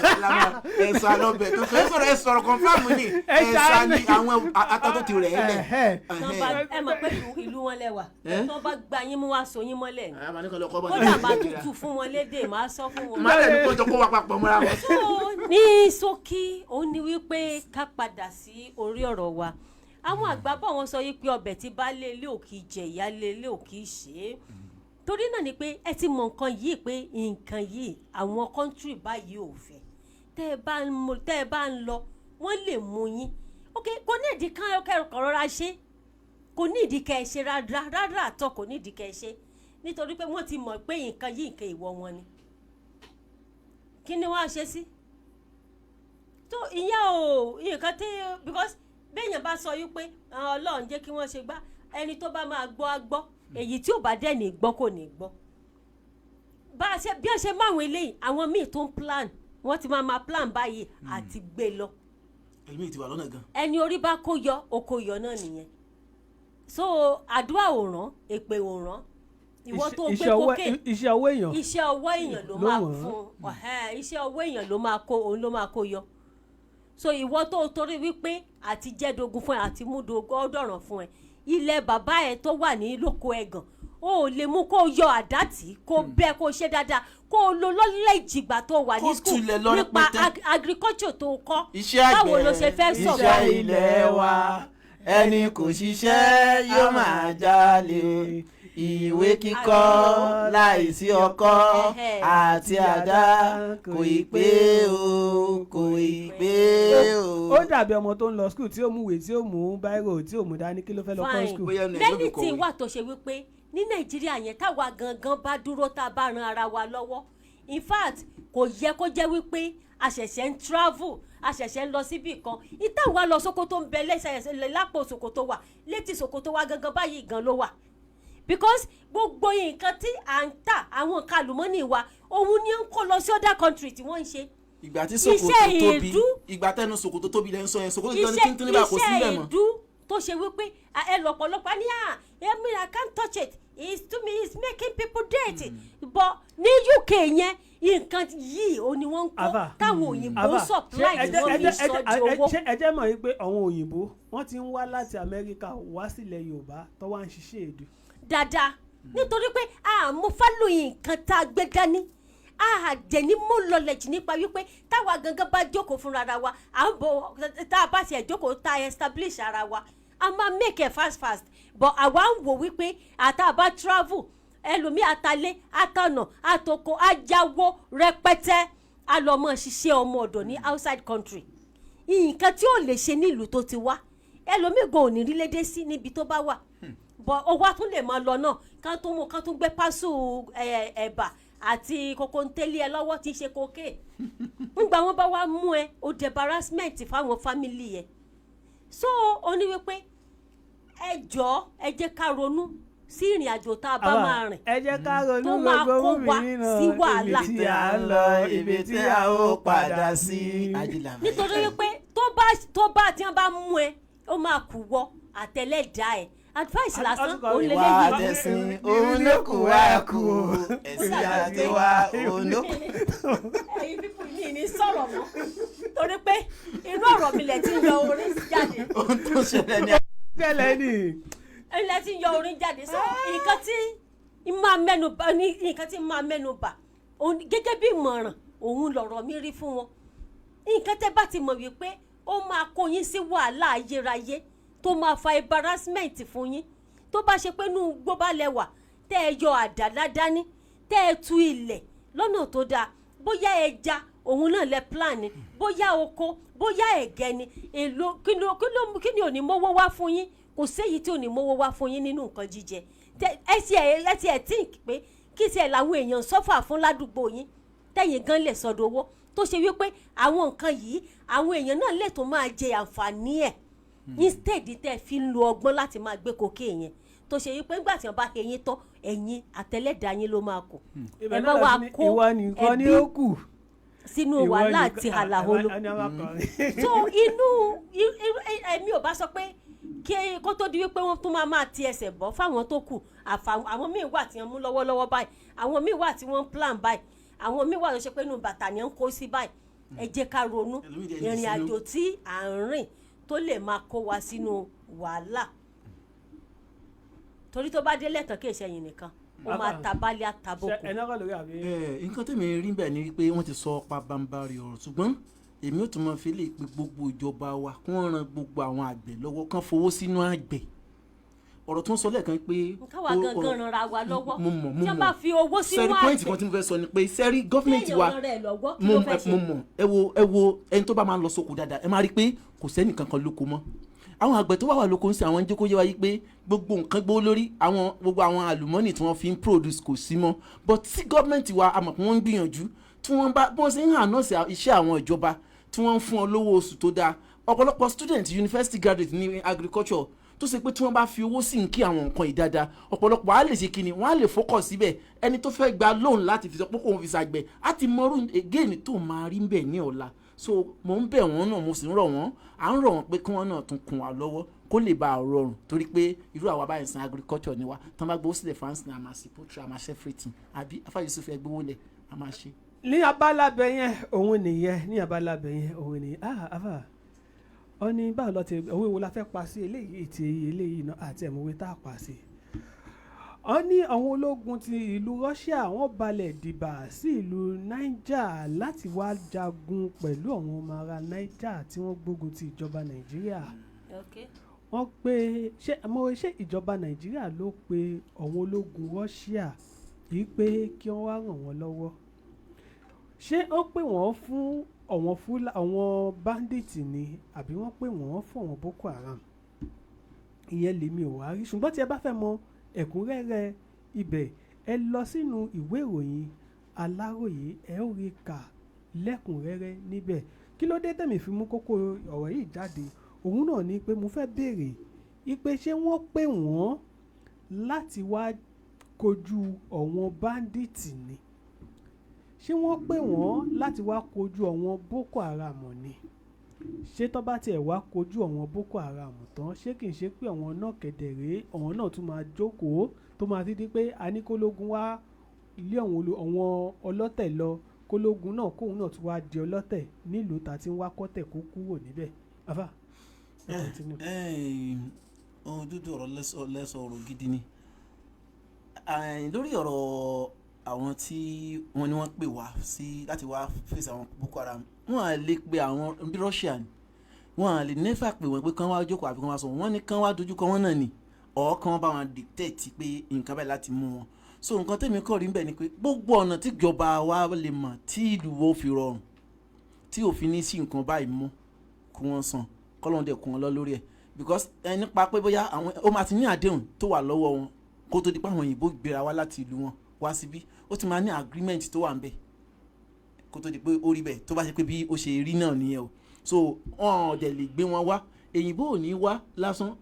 S2: ẹ̀sà lọ́bẹ̀ tó fẹ́ sọ̀rọ̀, ẹ̀ sọ̀rọ̀ confirm ni.
S3: Ẹ̀ṣà
S2: ẹ̀sà
S3: ni.
S2: Ni àwọn ata tó ti rẹ̀ ẹ́ lẹ̀.
S3: Ẹ̀hẹ́.
S4: Tán bá ẹ mọ̀ pé ìlú wọn lẹ́wà, tán bá gba yín mú, wá so yín mọ́lẹ̀ ni.
S2: Àwọn àníkàn lọ kọ́ bọ́.
S4: Kódà máa tutù fún wọn lédè, máa sọ fún wọn.
S2: Má lẹ́nu kó jọ kó wa papọ̀ mọ́ra wọn.
S4: So ní ṣókí, òun ni wípé ká padà sí orí ọ̀rọ̀ wa. Àwọn àgbà bọ̀, wọ́n sọ wípé ọbẹ̀ tí baálé ilé ò kì í jẹ, ìyálé ilé ò kì í ṣe é. Torí náà ni pé ẹ ti mọ nǹkan yìí pé nǹkan yìí, àwọn country báyìí ò fẹ́. Tẹ́ ẹ bá ń lọ, wọ́n lè mú yín. Ok, kò ní ìdí kan kẹ́kọ̀ọ́ rọra ṣe, kò ní ìdí kẹ́ ẹ ṣe rárá rárá àtọ, kò ní ìdí kẹ́ ẹ ṣe, nítorí pé wọ́n ti mọ̀ pé nǹkan yìí, nǹkan ìwọ wọn ni. Kí ni wọ́n á ṣe sí tó ìyẹn o? Nǹkan tí, because béèyàn bá sọ yìí pé "Ah, Ọlọ́run jẹ́ kí wọ́n ṣe gbá," ẹni tó bá máa gbọ́ á gbọ́, èyí tí ò bá dẹ̀ ní gbọ́ kò ní gbọ́. Bá a ṣe bí wọ́n ṣe máwọn eléyìí, àwọn míì tó ń plan, wọ́n ti máa máa plan báyìí àti gbé lọ.
S2: Ẹlòmíì ti wà lọ́nà gan.
S4: Ẹni orí bá kó yọ, oko yọ náà nìyẹn. So àdúrà ò rán, èpè ò rán. Ìwọ tó gbé kókè,
S3: iṣẹ́ ọwọ́ èèyàn
S4: iṣẹ́ ọwọ́ èèyàn ló
S3: ló
S4: máa
S3: wọ̀n.
S4: Fún ọ̀hẹ́, iṣẹ́ ọwọ́ èèyàn ló máa kó, òun ló máa kó yọ. So ìwọ tó torí wípé àti jẹ́dogun fún ẹ, àti múdogun ọ̀dọ̀ràn fún ẹ, ilẹ̀ bàbá ẹ tó wà ní lóko ẹ̀gàn, o ò lè mú kó yọ àdá tí kó bẹ́ẹ̀, kó ṣe dáadáa, kó o lo lọ́lẹ̀ ìjìgbà tó wà ní
S2: Kó
S4: school
S2: tulẹ̀ lọ
S4: nípa
S2: rẹpẹtẹ.
S4: Agriculture tó kọ́.
S2: Iṣẹ́ àgbẹ̀.
S4: Báwo ló ṣe fẹ́
S2: Iṣẹ́
S4: survive?
S2: ilẹ̀ wa, ẹni kò ṣiṣẹ́ yóò máa jalè o. Ìwé kíkọ́ láìsí ọkọ́ àti àdá kò ì pé o, kò ì pé o.
S3: Ó dàbí ọmọ tó ń lọ school tí ó mú ìwé, tí ó mú bírò, tí ó mú dání, kí ló fẹ́ lọ kọ́
S4: Fine.
S3: school.
S2: Bóyá ẹnu ẹ̀ ló fi
S4: Many thing
S2: kọ̀wé.
S4: wà tó ṣe wípé ní Nàìjíríà yẹn, táwa gangan bá dúró, tá a bá ran ara wa lọ́wọ́, in fact, kò yẹ kó jẹ́ wípé a ṣẹ̀ṣẹ̀ ń travel, a ṣẹ̀ṣẹ̀ ń lọ síbì kan. Ìtàwa lọ Sókótó ń bẹ lẹ́sẹ̀ lápò Sòkòtò wà, létí Sòkòtò wa gangan báyìí gan ló wà, because gbogbo nǹkan tí à ń tà, àwọn nǹkan àlùmọ́nì wa, òun ni ó ń kó lọ sí other country tí wọ́n ń ṣe.
S2: Ìgbà tí ṣòkòtò
S4: Iṣẹ́
S2: tóbi,
S4: èédú.
S2: ìgbà tẹnu ṣòkòtò tóbi lẹ́ ń sọ yẹn, ṣòkòtò tó ní
S4: Iṣẹ́
S2: tíntínní bá kò sí
S4: iṣẹ́
S2: bẹ́ẹ̀ mọ́.
S4: èédú tó ṣe wípé ẹ lọ́pọ̀lọpọ̀ ní à èmi, I can't touch it, it's to me, it's making people dirty, but ní UK yẹn, nǹkan yìí ó ní wọ́n ń kó
S3: Àfà.
S4: táwọn òyìnbó
S3: Àfà,
S4: supply
S3: ṣé
S4: tí wọ́n fi sọ di owó.
S3: ṣé ẹ jẹ́ mọ̀ wípé àwọn òyìnbó, wọ́n ti ń wá láti Amẹ́ríkà wá sílẹ̀ Yorùbá tó wá ń ṣiṣẹ́ èédú?
S4: Dáadáa, nítorí pé àmú fálóyìn nǹkan tá a gbé dání, a jẹ́ ní more knowledge nípa wípé táwa gangan bá jókòó fúnra ra wa, à ń bọ̀, tá a bá tiẹ̀ jókòó, tá a establish ara wa, a máa make it fast fast. But àwa ń wò wípé àtà bá travel, ẹlòmíì atalé atọ̀nà atoko ajáwó rẹpẹtẹ, a lọ mọ ṣiṣẹ́ ọmọ ọ̀dọ̀ ní outside country, nǹkan tí ò lè ṣe nílùú tó ti wá. Ẹlòmíì gan ò ní rí lédè sí níbi tó bá wà, bọ owó á tún lè máa lọ náà, ká tó mú ká tún gbé pásù ẹ̀bà àti kokontélé ẹ lọ́wọ́ tí ń ṣe kókè. Ńgbà wọn bá wá mú ẹ, ó di embarrassment fáwọn family ẹ. So ó ní wípé ẹ jọ̀ọ́, ẹ jẹ́ ká ronú sí ìrìn àjò tá a bá
S3: Àbá,
S4: máa rìn
S3: ẹ jẹ́ ká ronú
S4: tó máa
S3: gbogbo
S4: kó wa
S3: mú mi nínú
S4: sí wàhálà.
S3: ibi tí a ń lọ, ibi tí a ó padà sí.
S4: Nítorí wípé tó bá tí wọ́n bá mú ẹ, ó máa kú wọ àtẹlẹ́dàá ẹ. Advice lásán
S3: Àtúkọ̀
S4: òun
S2: Ìwà
S4: lélẹ́yìí.
S2: àtẹ̀sìn òun ló kù wá kú, ẹ̀sìn àtiwá òun ló kù.
S4: Ẹ̀yin pípù yìí ní sọ̀rọ̀ mọ́, torí pé inú ọ̀rọ̀ mi lẹ̀ ti ń yọ orin jáde.
S2: Ohun tó ṣẹlẹ̀ ní
S3: Tẹ́lẹ̀ ni.
S4: Ilẹ̀ ti ń yọ orin jáde. So nǹkan tí n máa mẹ́nu bà ní, nǹkan tí n máa mẹ́nu bà òun gẹ́gẹ́ bí ìmọ̀ràn, òun lọ̀rọ̀ mi rí fún wọn. Nǹkan tẹ́ bá ti mọ̀ wípé ó máa kó yín sí wàhálà ayérayé, tó máa fa embarrassment fún yín, tó bá ṣe pé inú igbó bá lẹ wà, tẹ́ ẹ yọ àdá dání, tẹ́ ẹ tu ilẹ̀ lọ́nà tó dáa, bóyá ẹja òun náà lẹ plan ni, bóyá oko, bóyá ẹ̀gẹ́ ni, èlò kí ni ò ní mówó wá fún yín? Kò séyìí tí ò ní mówó wá fún yín nínú nǹkan jíjẹ. Ẹ ti ẹ think pé kí tiẹ̀ làwọn èèyàn suffer fún ládùúgbò yín, tẹ̀yìn gan lè sọdọ̀ owó, tó ṣe wípé àwọn nǹkan yìí, àwọn èèyàn náà lè tó máa jẹ àǹfààní ẹ̀, instead tẹ́ fi ń lo ọgbọ́n láti máa gbé cocaine yẹn, tó ṣe wípé nígbà tí wọ́n bá ṣe yín tán, ẹ̀yin àtẹlẹ́dàá yín ló máa kù.
S3: Ibẹ̀
S4: Ẹ
S3: náà
S4: bá wa
S3: láti ní
S4: kó
S3: ìwọ nìkan ni
S4: ẹbí
S3: ó kù.
S4: sínú
S3: Ìwọ
S4: wàhálà
S3: nìkan-
S4: àti hàlàholo.
S3: Ẹ ní a máa kọrin.
S4: So inú èmi ò bá sọ pé kí kó tó di wípé wọ́n tún máa ti ẹsẹ̀ bọ́ fáwọn tó kù. Àwọn míì wà tí wọ́n mú lọ́wọ́lọ́wọ́ báyìí, àwọn míì wà tí wọ́n ń plan báyìí, àwọn míì wà tó ṣe pé inú bàtà ni wọ́n ń kó sí báyìí. Ẹ jẹ́ ká ronú
S2: Ẹlòmíì dẹ̀ ní
S4: ìrìn
S2: sínú.
S4: àjò tí à ń rìn tó lè máa kó wa sínú wàhálà, torí tó bá délẹ̀ tán, kì í ṣe ẹ̀yìn nìkan ó máa tabalẹ̀ àtàbọ̀kù.
S3: Ṣé ẹ náà kọ́ lórí àbí?
S2: Ẹ, nǹkan tèmi rí bẹ́ẹ̀ ni wípé wọ́n ti sọ pabambarì ọ̀rọ̀, ṣùgbọ́n èmi ò tún máa fi lè pe gbogbo ìjọba wa kí wọ́n ran gbogbo àwọn àgbẹ̀ lọ́wọ́, kán fowó sínú àgbẹ̀. Ọ̀rọ̀ tó ń sọ lẹ́ẹ̀kan pé
S4: Nǹkan wa gangan ranra wa lọ́wọ́.
S2: Mo mọ̀, mo
S4: Tí wọ́n
S2: mọ̀.
S4: bá fi owó sínú
S2: Sẹ́rí, point
S4: àgbẹ̀,
S2: kan tí mo fẹ́ sọ ni pé, sẹ́rí, government wa
S4: téèyàn ran rẹ̀ lọ́wọ́, kí
S2: mo
S4: ló fẹ́ ṣe?
S2: Mo mọ̀. Ẹ wo ẹni tó bá máa ń lọ sóko dáadáa, ẹ máa rí i pé kò sẹ́nì kankan lóko mọ́. Àwọn àgbẹ̀ tó wà wà lóko ń sìn, àwọn ń jẹ́ kó yé wa yí pé gbogbo nǹkan gbówó lórí, àwọn gbogbo àwọn àlùmọ́nì tí wọ́n fi ń produce kò sí mọ́. But tí gọ́ọ̀mẹ̀ntì wa, àmọ̀ pé wọ́n ń gbìyànjú, tí wọ́n bá bí wọ́n ṣe ń hàn náà sí iṣẹ́ àwọn ìjọba tí wọ́n ń fún ọ lówó oṣù tó dáa. Ọ̀pọ̀lọpọ̀ student, university graduate ní agriculture, tó ṣe pé tí wọ́n bá fi owó sí nkí àwọn nǹkan yìí dáadáa, ọ̀pọ̀lọpọ̀ á lè ṣe kíni, wọ́n á lè focus síbẹ̀. Ẹni tó fẹ́ gba loan láti fi sọ pé kóun fi ṣàgbẹ̀, á ti mọrú again tó máa rí bẹ̀ ní ọ̀la. So mo ń bẹ̀ wọ́n náà, mo sì ń rọ̀ wọ́n, à ń rọ̀ wọ́n pé kí wọ́n náà tún kún wa lọ́wọ́ kó lè bá a rọrùn, torí pé irú àwa báyìí sin agriculture ni wa. Tí wọ́n bá gbowó sílẹ̀ fáǹsì ni, a máa ṣe poultry, a máa ṣe everything. Àbí afa Yusuf, ẹ gbowó lẹ̀, a máa ṣe.
S3: Ní abala bẹ yẹn òun nìyẹn, ní abala bẹ yẹn òun nìyẹn. Ah, afa ọ ní báwo lọ ti òwe wo la fẹ́ pa sí eléyìí ti eléyìí náà àti ẹ̀mọ̀wé tá a pa sí. Ọ ní àwọn ológun ti ìlú Russia, wọ́n balẹ̀ dìbà sí ìlú Niger láti wá jagun pẹ̀lú àwọn ọmọ ará Niger tí wọ́n gbógun ti ìjọba Nàìjíríà. Wọ́n pé ṣé mo ṣé ìjọba Nàìjíríà ló pe àwọn ológun Russia yìí pé kí wọ́n wá ràn wọ́n lọ́wọ́? Ṣé ó pè wọ́n fún àwọn àwọn bandit ni, àbí wọ́n pè wọ́n fún àwọn Boko Haram? Ìyẹn lèmi ò wá rí, ṣùgbọ́n tí ẹ bá fẹ́ mọ ẹ̀kúnrẹ́rẹ́ ibẹ̀, ẹ lọ sínú ìwé ìròyìn Aláròyé, ẹ ó rí kà lẹ́kùnrẹ́rẹ́ níbẹ̀. Kí ló dé tẹ̀mí fi mú kókó ọ̀rọ̀ yìí jáde? Òun náà ni pé mo fẹ́ béèrè ipe ṣé wọ́n pè wọ́n láti wá kojú àwọn bandit ni, ṣé wọ́n pè wọ́n láti wá kojú àwọn Boko Haram ni? Ṣé tó bá tiẹ̀ wá kojú àwọn Boko Haram tán, ṣé kìí ṣe pé àwọn náà kẹ̀dẹ̀rẹ́, àwọn náà tún máa jókòó, tó máa ti di pé a ní kólógun wá ilé àwọn ọlọ́tẹ̀ lọ, kólógun náà kóun náà tún wá di ọlọ́tẹ̀ nílùú ta ti ń wá kọ́tẹ̀ kó kúrò níbẹ̀? Afa, ẹ continue.
S2: Ohun dúdú ọ̀rọ̀ lẹ́sọ̀, ọ̀rọ̀ gidi ni. Lórí ọ̀rọ̀ àwọn tí wọ́n ní wọ́n pè wá sí láti wá fèsì àwọn Boko Haram, wọ́n á lè pe àwọn bí Russia ni, wọ́n á lè never pè wọ́n pé kán wá jókòó àbí kán wá sọ. Wọ́n ní kán wá dojúkọ wọ́n náà ni, ọ̀ kán bá wọn dictate pé nǹkan báyìí láti mú wọn. So nǹkan tèmi kọ̀ rí bẹ́ẹ̀ ni pé gbogbo ọ̀nà tí ìjọba wa lè mọ̀ tí ìlú wo fi rọrùn, tí òfin ní sí nǹkan báyìí mú kí wọ́n san, kọ́lọ́n dẹ̀ kún wọn lọ lórí ẹ̀, because ẹ nípa pé bóyá àwọn ó máa ti ní àdéhùn tó wà lọ́wọ́ wọn kó tó di pé àwọn òyìnbó gbéra wá láti ìlú wọn wá síbí. Ó ti máa ní agreement tó wà ń bẹ̀ kó tó di pé ó rí bẹ́ẹ̀. Tó bá ṣe pé bí ó ṣe rí náà nìyẹn o, so wọn ò dẹ̀ lè gbé wọn wá. Òyìnbó ò ní wá lásán,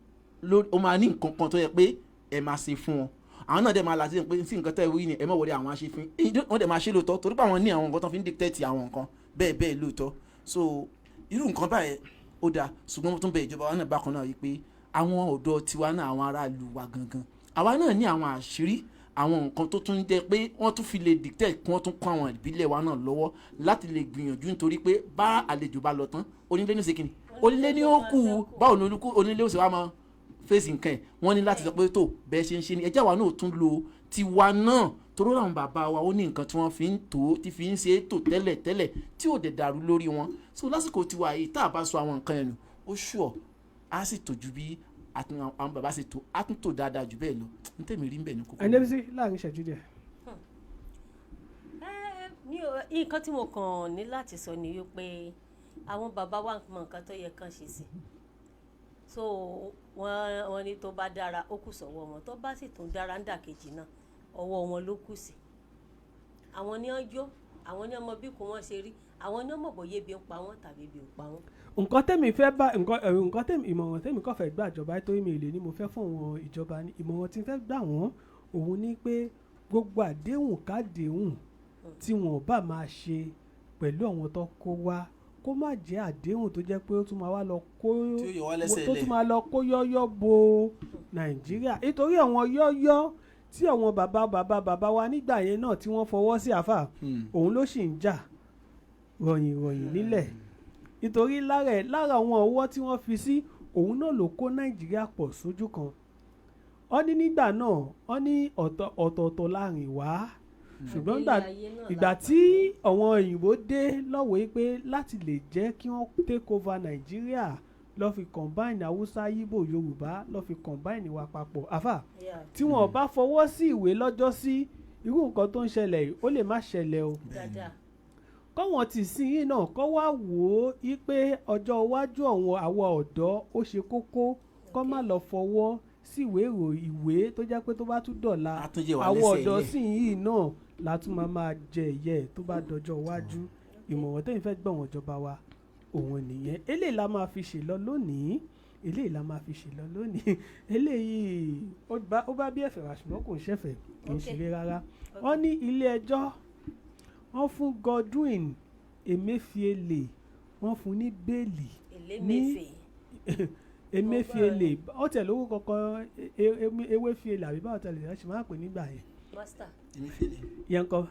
S2: ó máa ní nǹkan kan tó yẹ pé ẹ máa ṣe fún wọn. Àwọn náà dẹ̀ máa là sí pé sí nǹkan tẹ́ ẹ wí ni, ẹ má wọlé, àwọn aṣèfín wọ́n dẹ̀ máa ṣe lóòótọ́, torí pé àwọn ní àwọn nǹkan tó fi ń dictate àwọn nǹkan bẹ́ẹ̀ bẹ́ẹ̀ lóòótọ́. So irú nǹkan báyẹn ó dáa, ṣùgbọ́n mo tún bẹ ìjọba wa náà bákan náà yìí pé Àwọn ọ̀dọ́ tiwa náà, àwọn aráàlú wa gangan, àwa náà ní àwọn àṣírí, àwọn nǹkan tó tún jẹ́ pé wọ́n tún fi lè dictate kí wọ́n tún kọ́ àwọn ìbílẹ̀ wa náà lọ́wọ́ láti lè gbìyànjú, nítorí pé bá àlejò bá lọ tán, onílé ní ṣèkìní, onílé ní ó kù. Báwo ni onílé ó sì wá máa fèsì nǹkan ẹ̀? Wọ́n ní láti sọ pé tó bẹ́ẹ̀ ṣe ń ṣe ni ẹjẹ́ àwa náà tún lo tiwa náà, torí àwọn bàbá wa, ó ní nǹkan tí wọ́n fi ń tó, tí fi ń ṣe é tò tẹ́lẹ̀ tẹ́lẹ̀, tí ò dẹ̀ dàrú lórí wọn. So lásìkò tiwa yìí, tá a bá sọ àwọn nǹkan yẹn nù, ó ṣùọ̀ á sì tò ju bí àwọn bàbá ṣe tó, á tún tò dáadáa jù bẹ́ẹ̀ lọ. Ní tèmi rí ń bẹ̀ ní kókó.
S3: Ẹni bí láàrin ìṣẹ́jú díẹ̀.
S4: Mi ò, nǹkan tí mo kàn ní láti sọ ni wípé àwọn bàbá wa mọ nǹkan tó yẹ kán ṣe sí. So wọ́n ní tó bá dára, ó kù sọ́wọ́ wọn, tó bá sì tún dára ń dàkejì náà, ọwọ́ wọn ló kù sí. Àwọn ní ọjọ́, àwọn ní ọmọ bí kò wọ́n ṣe rí, àwọn ní ọmọ bòye bí ń pa wọ́n tàbí bí ò pa wọ́n.
S3: Nǹkan tẹ́mi fẹ́ bá nǹkan ẹ̀rù, nǹkan tẹ́mi, ìmọ̀ràn tẹ́mi kàn fẹ́ gbà ìjọba, torí mi ò lè ní mo fẹ́ fún àwọn ìjọba ní ìmọ̀ràn tí n fẹ́ gbà wọ́n, òun ní pé gbogbo àdéhùn kádéhùn tí wọn bá máa ṣe pẹ̀lú àwọn tó kó wá, kó má jẹ́ àdéhùn tó jẹ́ pé ó tún máa wá lọ kó
S2: tí ó yọ wá lẹ́sẹ̀
S3: tó
S2: lẹ̀.
S3: Tún máa lọ kó yọ́yọ́ bo Nàìjíríà, nítorí àwọn yọ́yọ́ tí àwọn bàbá bàbá bàbá wa nígbà yẹn náà tí wọ́n fọwọ́ sí, àfà, òun ló sì ń jà ròyìn ròyìn nílẹ̀, nítorí lára ẹ̀, lára àwọn ọwọ́ tí wọ́n fi sí, òun náà ló kó Nàìjíríà pọ̀ sójú kan. Wọ́n ní nígbà náà, wọ́n ní ọ̀tọ̀ọ̀tọ̀ láàrin wá, ṣùgbọ́n
S4: Ilé ayé náà
S3: ìgbà
S4: la
S3: tí àwọn òyìnbó dé lọ́wọ́ yìí pé láti lè jẹ́ kí wọ́n take over Nàìjíríà, lọ́ fi combine Haúsá, Yíbò, Yorùbá, lọ́ fi combine wa papọ̀, àfà. Tí wọn bá fọwọ́ sí ìwé lọ́jọ́ sí, irú nǹkan tó ń ṣẹlẹ̀ yìí, ó lè má ṣẹlẹ̀ o. Kọ́wọ́n ti sin yín náà, kọ́ wá wò ó yí pé ọjọ́ iwájú àwọn àwa ọ̀dọ́ ó ṣe kókó, kọ́ má lọ fọwọ́ sí ìwé ìròyìn, ìwé tó jẹ́ pé tó bá tún dọ̀la,
S2: Á tún jẹ́ wá
S3: àwọn
S2: lẹ́sẹ̀
S3: ọ̀dọ́
S2: ilẹ̀.
S3: sì yìí náà la tún máa máa jẹ ìyẹ́ ẹ̀ tó bá dọjọ́ iwájú. Ìmọ̀ràn tẹ́yìn fẹ́ gbọ̀n wọ́n jọba wa, òun nìyẹn. Eléyìí la máa fi ṣèlọ lónìí, eléyìí la máa fi ṣèlọ lónìí. Eléyìí ó bá bí ẹ̀fẹ̀ wá, ṣùgbọ́n kò ń ṣẹ̀fẹ̀, kì í ṣeré rárá. Wọ́n ní ilé ẹjọ́ wọ́n fún Godwin Emefiele, wọ́n fún ní bẹ́ẹ̀lì.
S4: Elémèfè.
S3: Emefiele, ó tẹ̀ lówó kankan, Ewefiele àbí báwo tẹ̀lé ẹ̀ ṣe máa pè nígbà yẹn.
S4: Master.
S2: Emefiele.
S3: Yẹnkọ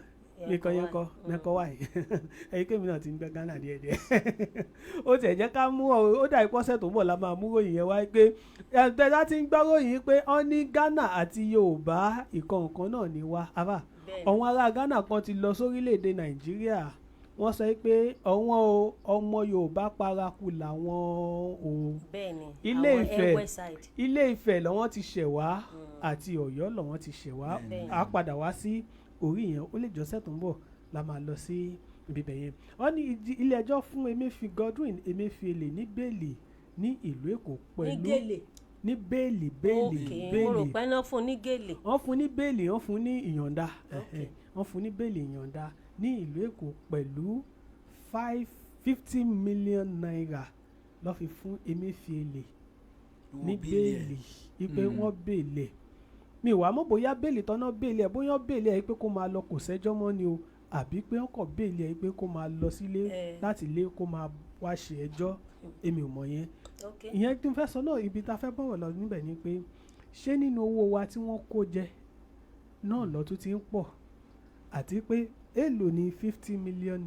S3: mẹkọ.
S4: Yẹnkọ.
S3: Yẹnkọ.
S4: Wáyé.
S3: Mẹkọ wáyé. Ẹyin kémi náà ti ń gbẹ Ghana díẹ̀ díẹ̀. Ó tiẹ̀ jẹ́ ká mú ọ, ó dà ìpọ́sẹ̀ tó ń bọ̀ la máa mú ròyìn yẹn wáyé, pé ẹ̀ẹ́dẹ́gbẹ́ ti ń gbọ́ ròyìn pé wọ́n ní Ghana àti Yorùbá ìkọ̀ọ̀kan náà ní wá àbá. Àwọn ará Ghana kan ti lọ sórílẹ̀‐èdè Nàìjíríà, wọ́n sọ pé àwọn o, ọmọ Yorùbá paraku làwọn o. Ilé
S4: Àwọn
S3: Ifẹ̀.
S4: Ẹ̀wẹ̀ side.
S3: Ilé Ifẹ̀ làwọn ti ṣẹ̀ wá àti Ọ̀yọ́ làwọn ti ṣẹ̀ wá. A padà wá sí orí yẹn, ó lè jọ́sẹ̀ tó ń bọ̀ la máa lọ sí ibi bẹ̀ yẹn. Wọ́n ní ilé ẹjọ́ fún Godwin Emefiele ní bẹ́ẹ̀lì ní ìlú Èkó
S4: Ní
S3: pẹ̀lú
S4: gèlè.
S3: Ní bẹ́ẹ̀lì, bẹ́ẹ̀lì.
S4: Ok, mo rò
S3: Bẹ́ẹ̀lì.
S4: pé náà fún ní gèlè.
S3: Wọ́n fún ní bẹ́ẹ̀lì, wọ́n fún ní ìyọ̀ǹda, ẹ̀hẹ̀, wọ́n fún ní bẹ́ẹ̀lì, ìyọ̀ǹda ní ìlú Èkó pẹ̀lú ₦550 million ló fi fún Emefiele
S2: Owó
S3: ní
S2: bẹ́ẹ̀lì ẹ̀.
S3: bẹ́ẹ̀lì, wípé wọ́n bẹ́ẹ̀lì ẹ̀. Mi wàá mọ̀ bóyá bẹ́ẹ̀lì tọ́nà bẹ́ẹ̀lì ẹ̀, bóyá bẹ́ẹ̀lì ẹ̀ pé kó máa lọ, kò sẹ́jọ́ mọ́ ni o, àbí pé wọ́n kàn bẹ́ẹ̀lì ẹ̀ pé kó máa lọ sílé, láti ilé kó máa wá ṣe ẹjọ́, èmi ò mọ̀ yẹn. Ìyẹn tí n fẹ́ sọ náà, ibi tá a fẹ́ bọ̀rọ̀ lọ níbẹ̀ ni pé ṣé nínú owó wa tí wọ́n kó jẹ náà lọ́tún ti ń pọ̀, àti pé èèlò ní ₦50 million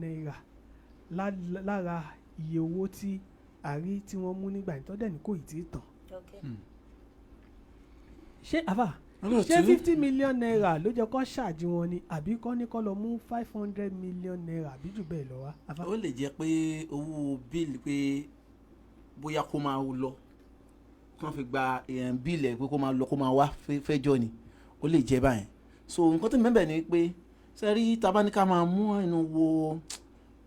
S3: lára iye owó tí a rí tí wọ́n mú nígbà yẹn tó dẹ̀ ní kò ì tí ì tán? Ṣé àfà,
S2: Olóòtú.
S3: ṣé ₦50 million ló jẹ́ kó ṣáàjì wọn ni, àbí kó ní kó lọ mú ₦500 million àbí jù bẹ́ẹ̀ lọ wá, àfà?
S2: Ó lè jẹ́ pé owó bíìlì, pé bóyá kó máa lọ, kí wọ́n fi gba bíìlì ẹ̀ pé kó máa lọ, kó máa wá fẹ́jọ́ ni, ó lè jẹ́ báyẹn. So nǹkan tó mẹ́bẹ̀ ni pé sẹ́rí tabaníkà máa mú ẹnu wo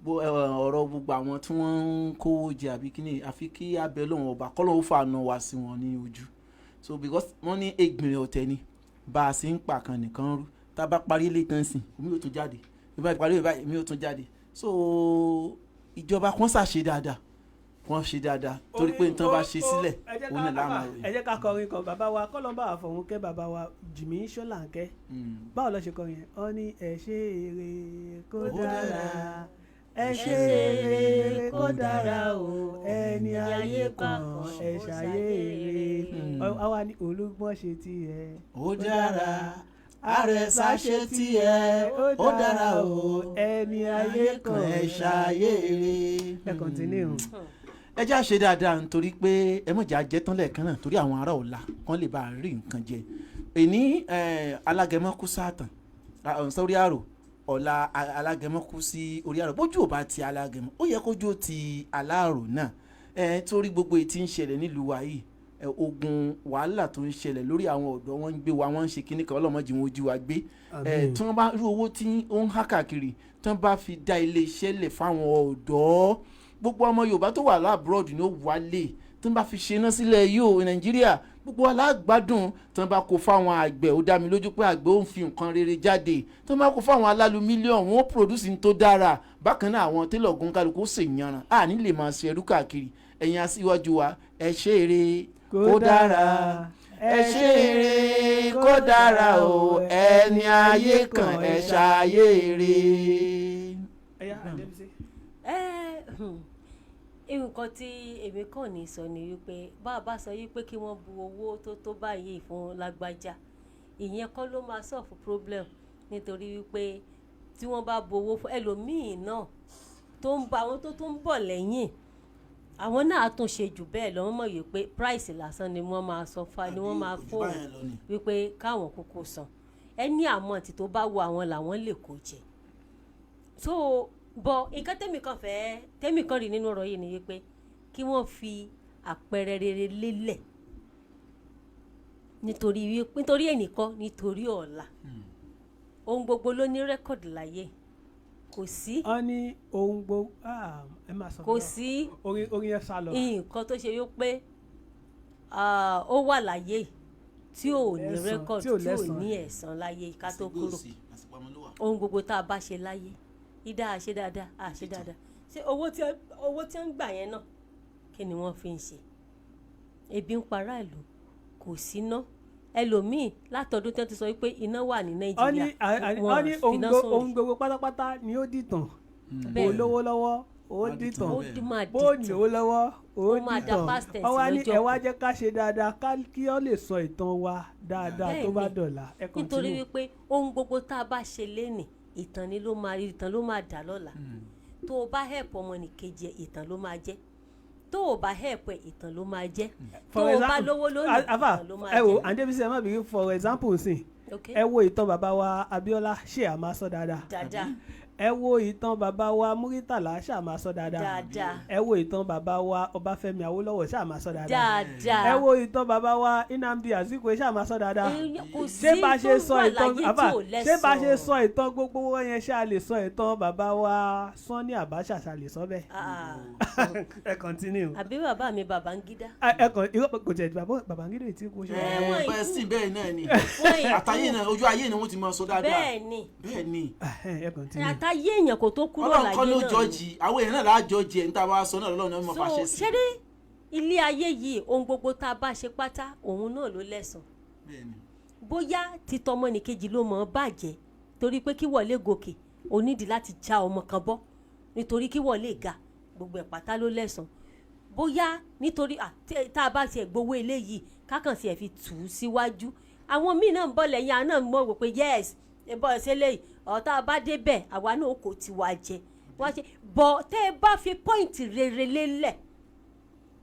S2: ọ̀rọ̀ gbogbo àwọn tí wọ́n ń kówó jẹ àbí kíní, àfi kí abẹ́ lóun ọba kọ́lọ́hún fàánù wá sí wọn ní ojú. So because wọ́n ní egbìnrin ọ̀tẹ̀ ni, bá a ṣe ń pa kan nìkan rú, tá a bá parí ilé tán sìn, omi yóò tún jáde, bí bá parí báyìí, omi yóò tún jáde. So ìjọba kan ṣàṣe dáadáa, wọ́n ṣe dáadáa, torí pé nǹkan bá ṣe sílẹ̀, òun náà láàmú
S3: Ẹ jẹ́ ká kọrin kan. Bàbá wa kọ́lọ́mbà àfọ̀hún kẹ́, bàbá wa Jìmí Ṣọ́làǹkẹ́, báwo lọ ṣe kọrin yẹn? Ọ ní ẹ ṣe eré kó
S2: Ó
S3: dára.
S2: Dára.
S3: Ẹ ṣe eré kó dára o, ẹni ayé kan ẹ ṣayé eré. Àwa ní olúgbọ́n ṣe tiẹ̀.
S2: Ó dára, àrẹ̀sà ṣe tiẹ̀, ó dára o,
S3: ẹni ayé kan
S2: ẹ ṣayé eré.
S3: Ẹ continue.
S2: Ẹ já ṣe dáadáa, nítorí pé ẹ mọ̀jà jẹ́ tán lẹ́ẹ̀kan náà, torí àwọn ará ọ̀la kan lè bá a rí nǹkan jẹ. Èní alágẹmọ kú sáàtàn sórí àrò, ọ̀la alágẹmọ kú sí orí àrò. Bójú ò bá ti alágẹmọ, ó yẹ kójú ó ti aláàrò náà torí gbogbo èyí tí ń ṣẹlẹ̀ nílùú wa yìí, ogun wàhálà tó ń ṣẹlẹ̀ lórí àwọn ọ̀dọ́, wọn ń gbé wa, wọ́n ń ṣe kíní kan, ọlọ́mọdé wọn ojú wa gbé. Tí wọ́n bá rí owó tí ó ń há káàkiri, tí wọ́n bá fi dá ilé iṣẹ́ lẹ̀ fáwọn ọ̀dọ́, gbogbo ọmọ Yorùbá tó wà l'abroad ni ó wálé. Tí wọ́n bá fi ṣe iná sílẹ̀ yóò Nàìjíríà, gbogbo wa lágbádùn. Tí wọ́n bá kó fáwọn àgbẹ̀, ó dá mi lójú pé àgbẹ̀ ó ń fi nǹkan rere jáde. Tí wọ́n bá kó fáwọn alálùmílíọ̀n, wọn ó produce ní tó dára. Bákan náà, àwọn télọ̀ gun kálukú ó sì yanran, a ní lè máa ṣe ẹrú káàkiri. Ẹ̀yin aṣíwájú wa, ẹ ṣe eré kó dára, ẹ ṣe eré kó dára o, ẹni ayé kan ẹ ṣayé eré.
S3: Ẹyà Adébísí.
S4: Ẹ nǹkan tí èmi kàn ní sọ ni wípé bá a bá sọ wípé kí wọ́n bu owó tó tó báyìí fún lágbájá, ìyẹn kọ́ ló máa solve problem, nítorí wípé tí wọ́n bá bu owó fún ẹlòmíì náà tó ń bá àwọn tó ń bọ̀ lẹ́yìn, àwọn náà á tún ṣe jù bẹ́ẹ̀ lọ. Wọ́n mọ̀ wípé price lásán ni wọ́n máa sọ fa ni wọ́n máa
S2: Àbí
S4: fóun
S2: kò jù báyẹn lọ ni.
S4: Wípé káwọn kúkú san ẹni àmọ́ tó bá wo àwọn làwọn lè kó jẹ. So bọ nǹkan tẹ́mi kan fẹ́, tẹ́mi kan rí nínú ọ̀rọ̀ yìí ni wípé kí wọ́n fi àpẹẹrẹ rere lélẹ̀, nítorí wípé nítorí ẹnìkan, nítorí ọ̀la, ohun gbogbo ló ní record láyé. Kò sí
S3: Wọ́n ní ohun gbogbo, ẹ máa sọ.
S4: Kò sí
S3: Orin yẹn sá lọ.
S4: nǹkan tó ṣe wípé ó wà láyé tí ò ní
S3: Lẹ́san,
S4: record
S3: tí ò
S4: tí ò
S3: lẹ́san.
S4: ní ẹ̀san láyé ká tó
S2: Àsìkò
S4: kúrò.
S2: sí, àsìkò àmọ́ ló wà.
S4: Ohun gbogbo tá a bá ṣe láyé, ìdá àṣe dáadáa, àṣe dáadáa, ṣé owó tí ń gbà yẹn náà, kí ni wọ́n fi ń ṣe? Ebi ń para ìlú, kò síná. Ẹlòmíì látọdún tí wọ́n ti sọ wípé iná wà ní
S3: Wọ́n ní
S4: Nàìjíríà,
S3: wọ́n ní
S4: wọn
S3: ohun
S4: finá sórí.
S3: Ohun gbogbo pátápátá ni ó dìtàn.
S4: Bẹ́ẹ̀.
S3: Olówó lọ́wọ́, ó
S2: Ó
S3: dìtàn.
S4: Ó máa
S3: Bó
S4: dìtàn.
S3: lówó lọ́wọ́, ó
S4: Ó máa da
S3: dìtàn.
S4: past tense
S3: Wọ́n wá ní
S4: lọ́jọ́
S3: ẹ wá
S4: kan.
S3: jẹ́ ká ṣe dáadáa kí ó lè sọ ìtàn wa dáadáa tó bá
S4: Bẹ́ẹ̀ni.
S3: dọ̀la. Ẹ
S4: Nítorí
S3: continue.
S4: wípé ohun gbogbo tá a bá ṣe lénìí, ìtàn ni ló máa, ìtàn ló máa dà lọ́la. Tó o bá help ọmọnìkejì ẹ, ìtàn ló máa jẹ́. Tó o bá help ẹ, ìtàn ló máa jẹ́. Tó
S3: For
S4: o bá
S3: example,
S4: lówó lónìí,
S3: afa
S4: ìtàn ló máa
S3: ẹ wo
S4: jẹ́.
S3: Adébísí, ẹ má bínú, for example nsìn, ẹ wo ìtàn bàbá wa Abíọ́lá, ṣé a máa sọ dáadáa?
S4: Dáadáa.
S3: Ẹ wo ìtàn bàbá wa Múrítàlá, ṣé a máa sọ dáadáa?
S4: Dáadáa.
S3: Ẹ wo ìtàn bàbá wa Ọbáfẹ́mi Awólọ́wọ̀, ṣé a máa sọ dáadáa?
S4: Dáadáa.
S3: Ẹ wo ìtàn bàbá wa Nnamdi Azikiwe, ṣé a máa sọ dáadáa?
S4: Kò sí
S3: Ṣé bá ṣe
S4: tó
S3: sọ
S4: wà
S3: ìtàn
S4: láyé
S3: àbá
S4: tí ò
S3: ṣé bá ṣe
S4: lẹ́sàn.
S3: sọ ìtàn gbogbo wọn yẹn, ṣé a lè sọ ìtàn bàbá wa Sanni Abacha? Ṣá lè sọ bẹ́ẹ̀?
S4: Ah,
S3: Ẹ continue.
S4: Àbí bàbá mi Babangida.
S3: Ẹ kàn irọ́, kò tẹ̀ bàbá Babangida tí kò ṣe.
S4: Ẹ, wọ́n
S2: Bẹ́ẹ̀ sì, bẹ́ẹ̀ náà ni.
S4: Wọ́n ìkú.
S2: Àtàyè náà, ojú ayé ni wọ́n ti máa sọ dáadáa.
S4: Bẹ́ẹ̀ ni.
S2: Bẹ́ẹ̀ ni.
S3: Ẹ continue.
S4: Àtàyè èèyàn kò tó kúrò
S2: Ọlọ́run
S4: láyé
S2: kọ́ ló
S4: náà ni.
S2: jọ́ọ̀jì àwọn èèyàn náà láà jọ́ọ̀jì ẹ̀, níta wá sọ náà lọ́lọ́run náà mọ̀
S4: So
S2: fàṣẹ sí.
S4: ṣé dé ilé ayé yìí, ohun gbogbo tá a bá ṣe pátá, òun náà ló lẹ́san.
S2: Bẹ́ẹ̀ ni.
S4: Bóyá títọ́ ọmọnìkejì ló mọ̀ ọ́ bàjẹ́, torí pé kí wọ́n lè gòkè, o nídìí láti já ọmọ kan bọ́ nítorí kí wọ́n lè ga, gbogbo ẹ̀ pátá ló lẹ́san. Bóyá nítorí tá a bá tiẹ̀ gbowó eléyìí, kákan tiẹ̀ fi tù ú síwájú, àwọn míì náà ń bọ̀ lẹ́yìn, àwọn náà ń mọ̀ wò pé yes, ẹ bọ́ ṣe léyìí, ọ̀tá bá débẹ̀, àwa náà kò tiwa jẹ wọ́n ṣe bọ̀. Tẹ́ ẹ bá fi point rere lélẹ̀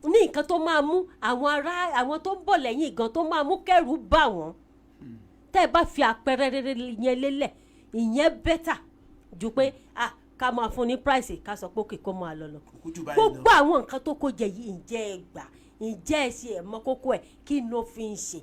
S4: ní nǹkan tó máa mú àwọn ará, àwọn tó ń bọ̀ lẹ́yìn gan, tó máa mú kẹ́rù bà wọ́n, tẹ́ ẹ bá fi àpẹẹrẹ rere yẹn lélẹ̀, ìyẹn better ju pé ká máa fún ní price, ká sọ pé òkè kó máa lọ lọ.
S2: Kò jù báyìí lọ.
S4: Gbogbo àwọn nǹkan tó kó jẹ yìí, ǹjẹ́ ẹ gbà? Ǹjẹ́ ẹ ṣe ẹ̀ mọ kókó ẹ̀? Kí ló fi ń ṣe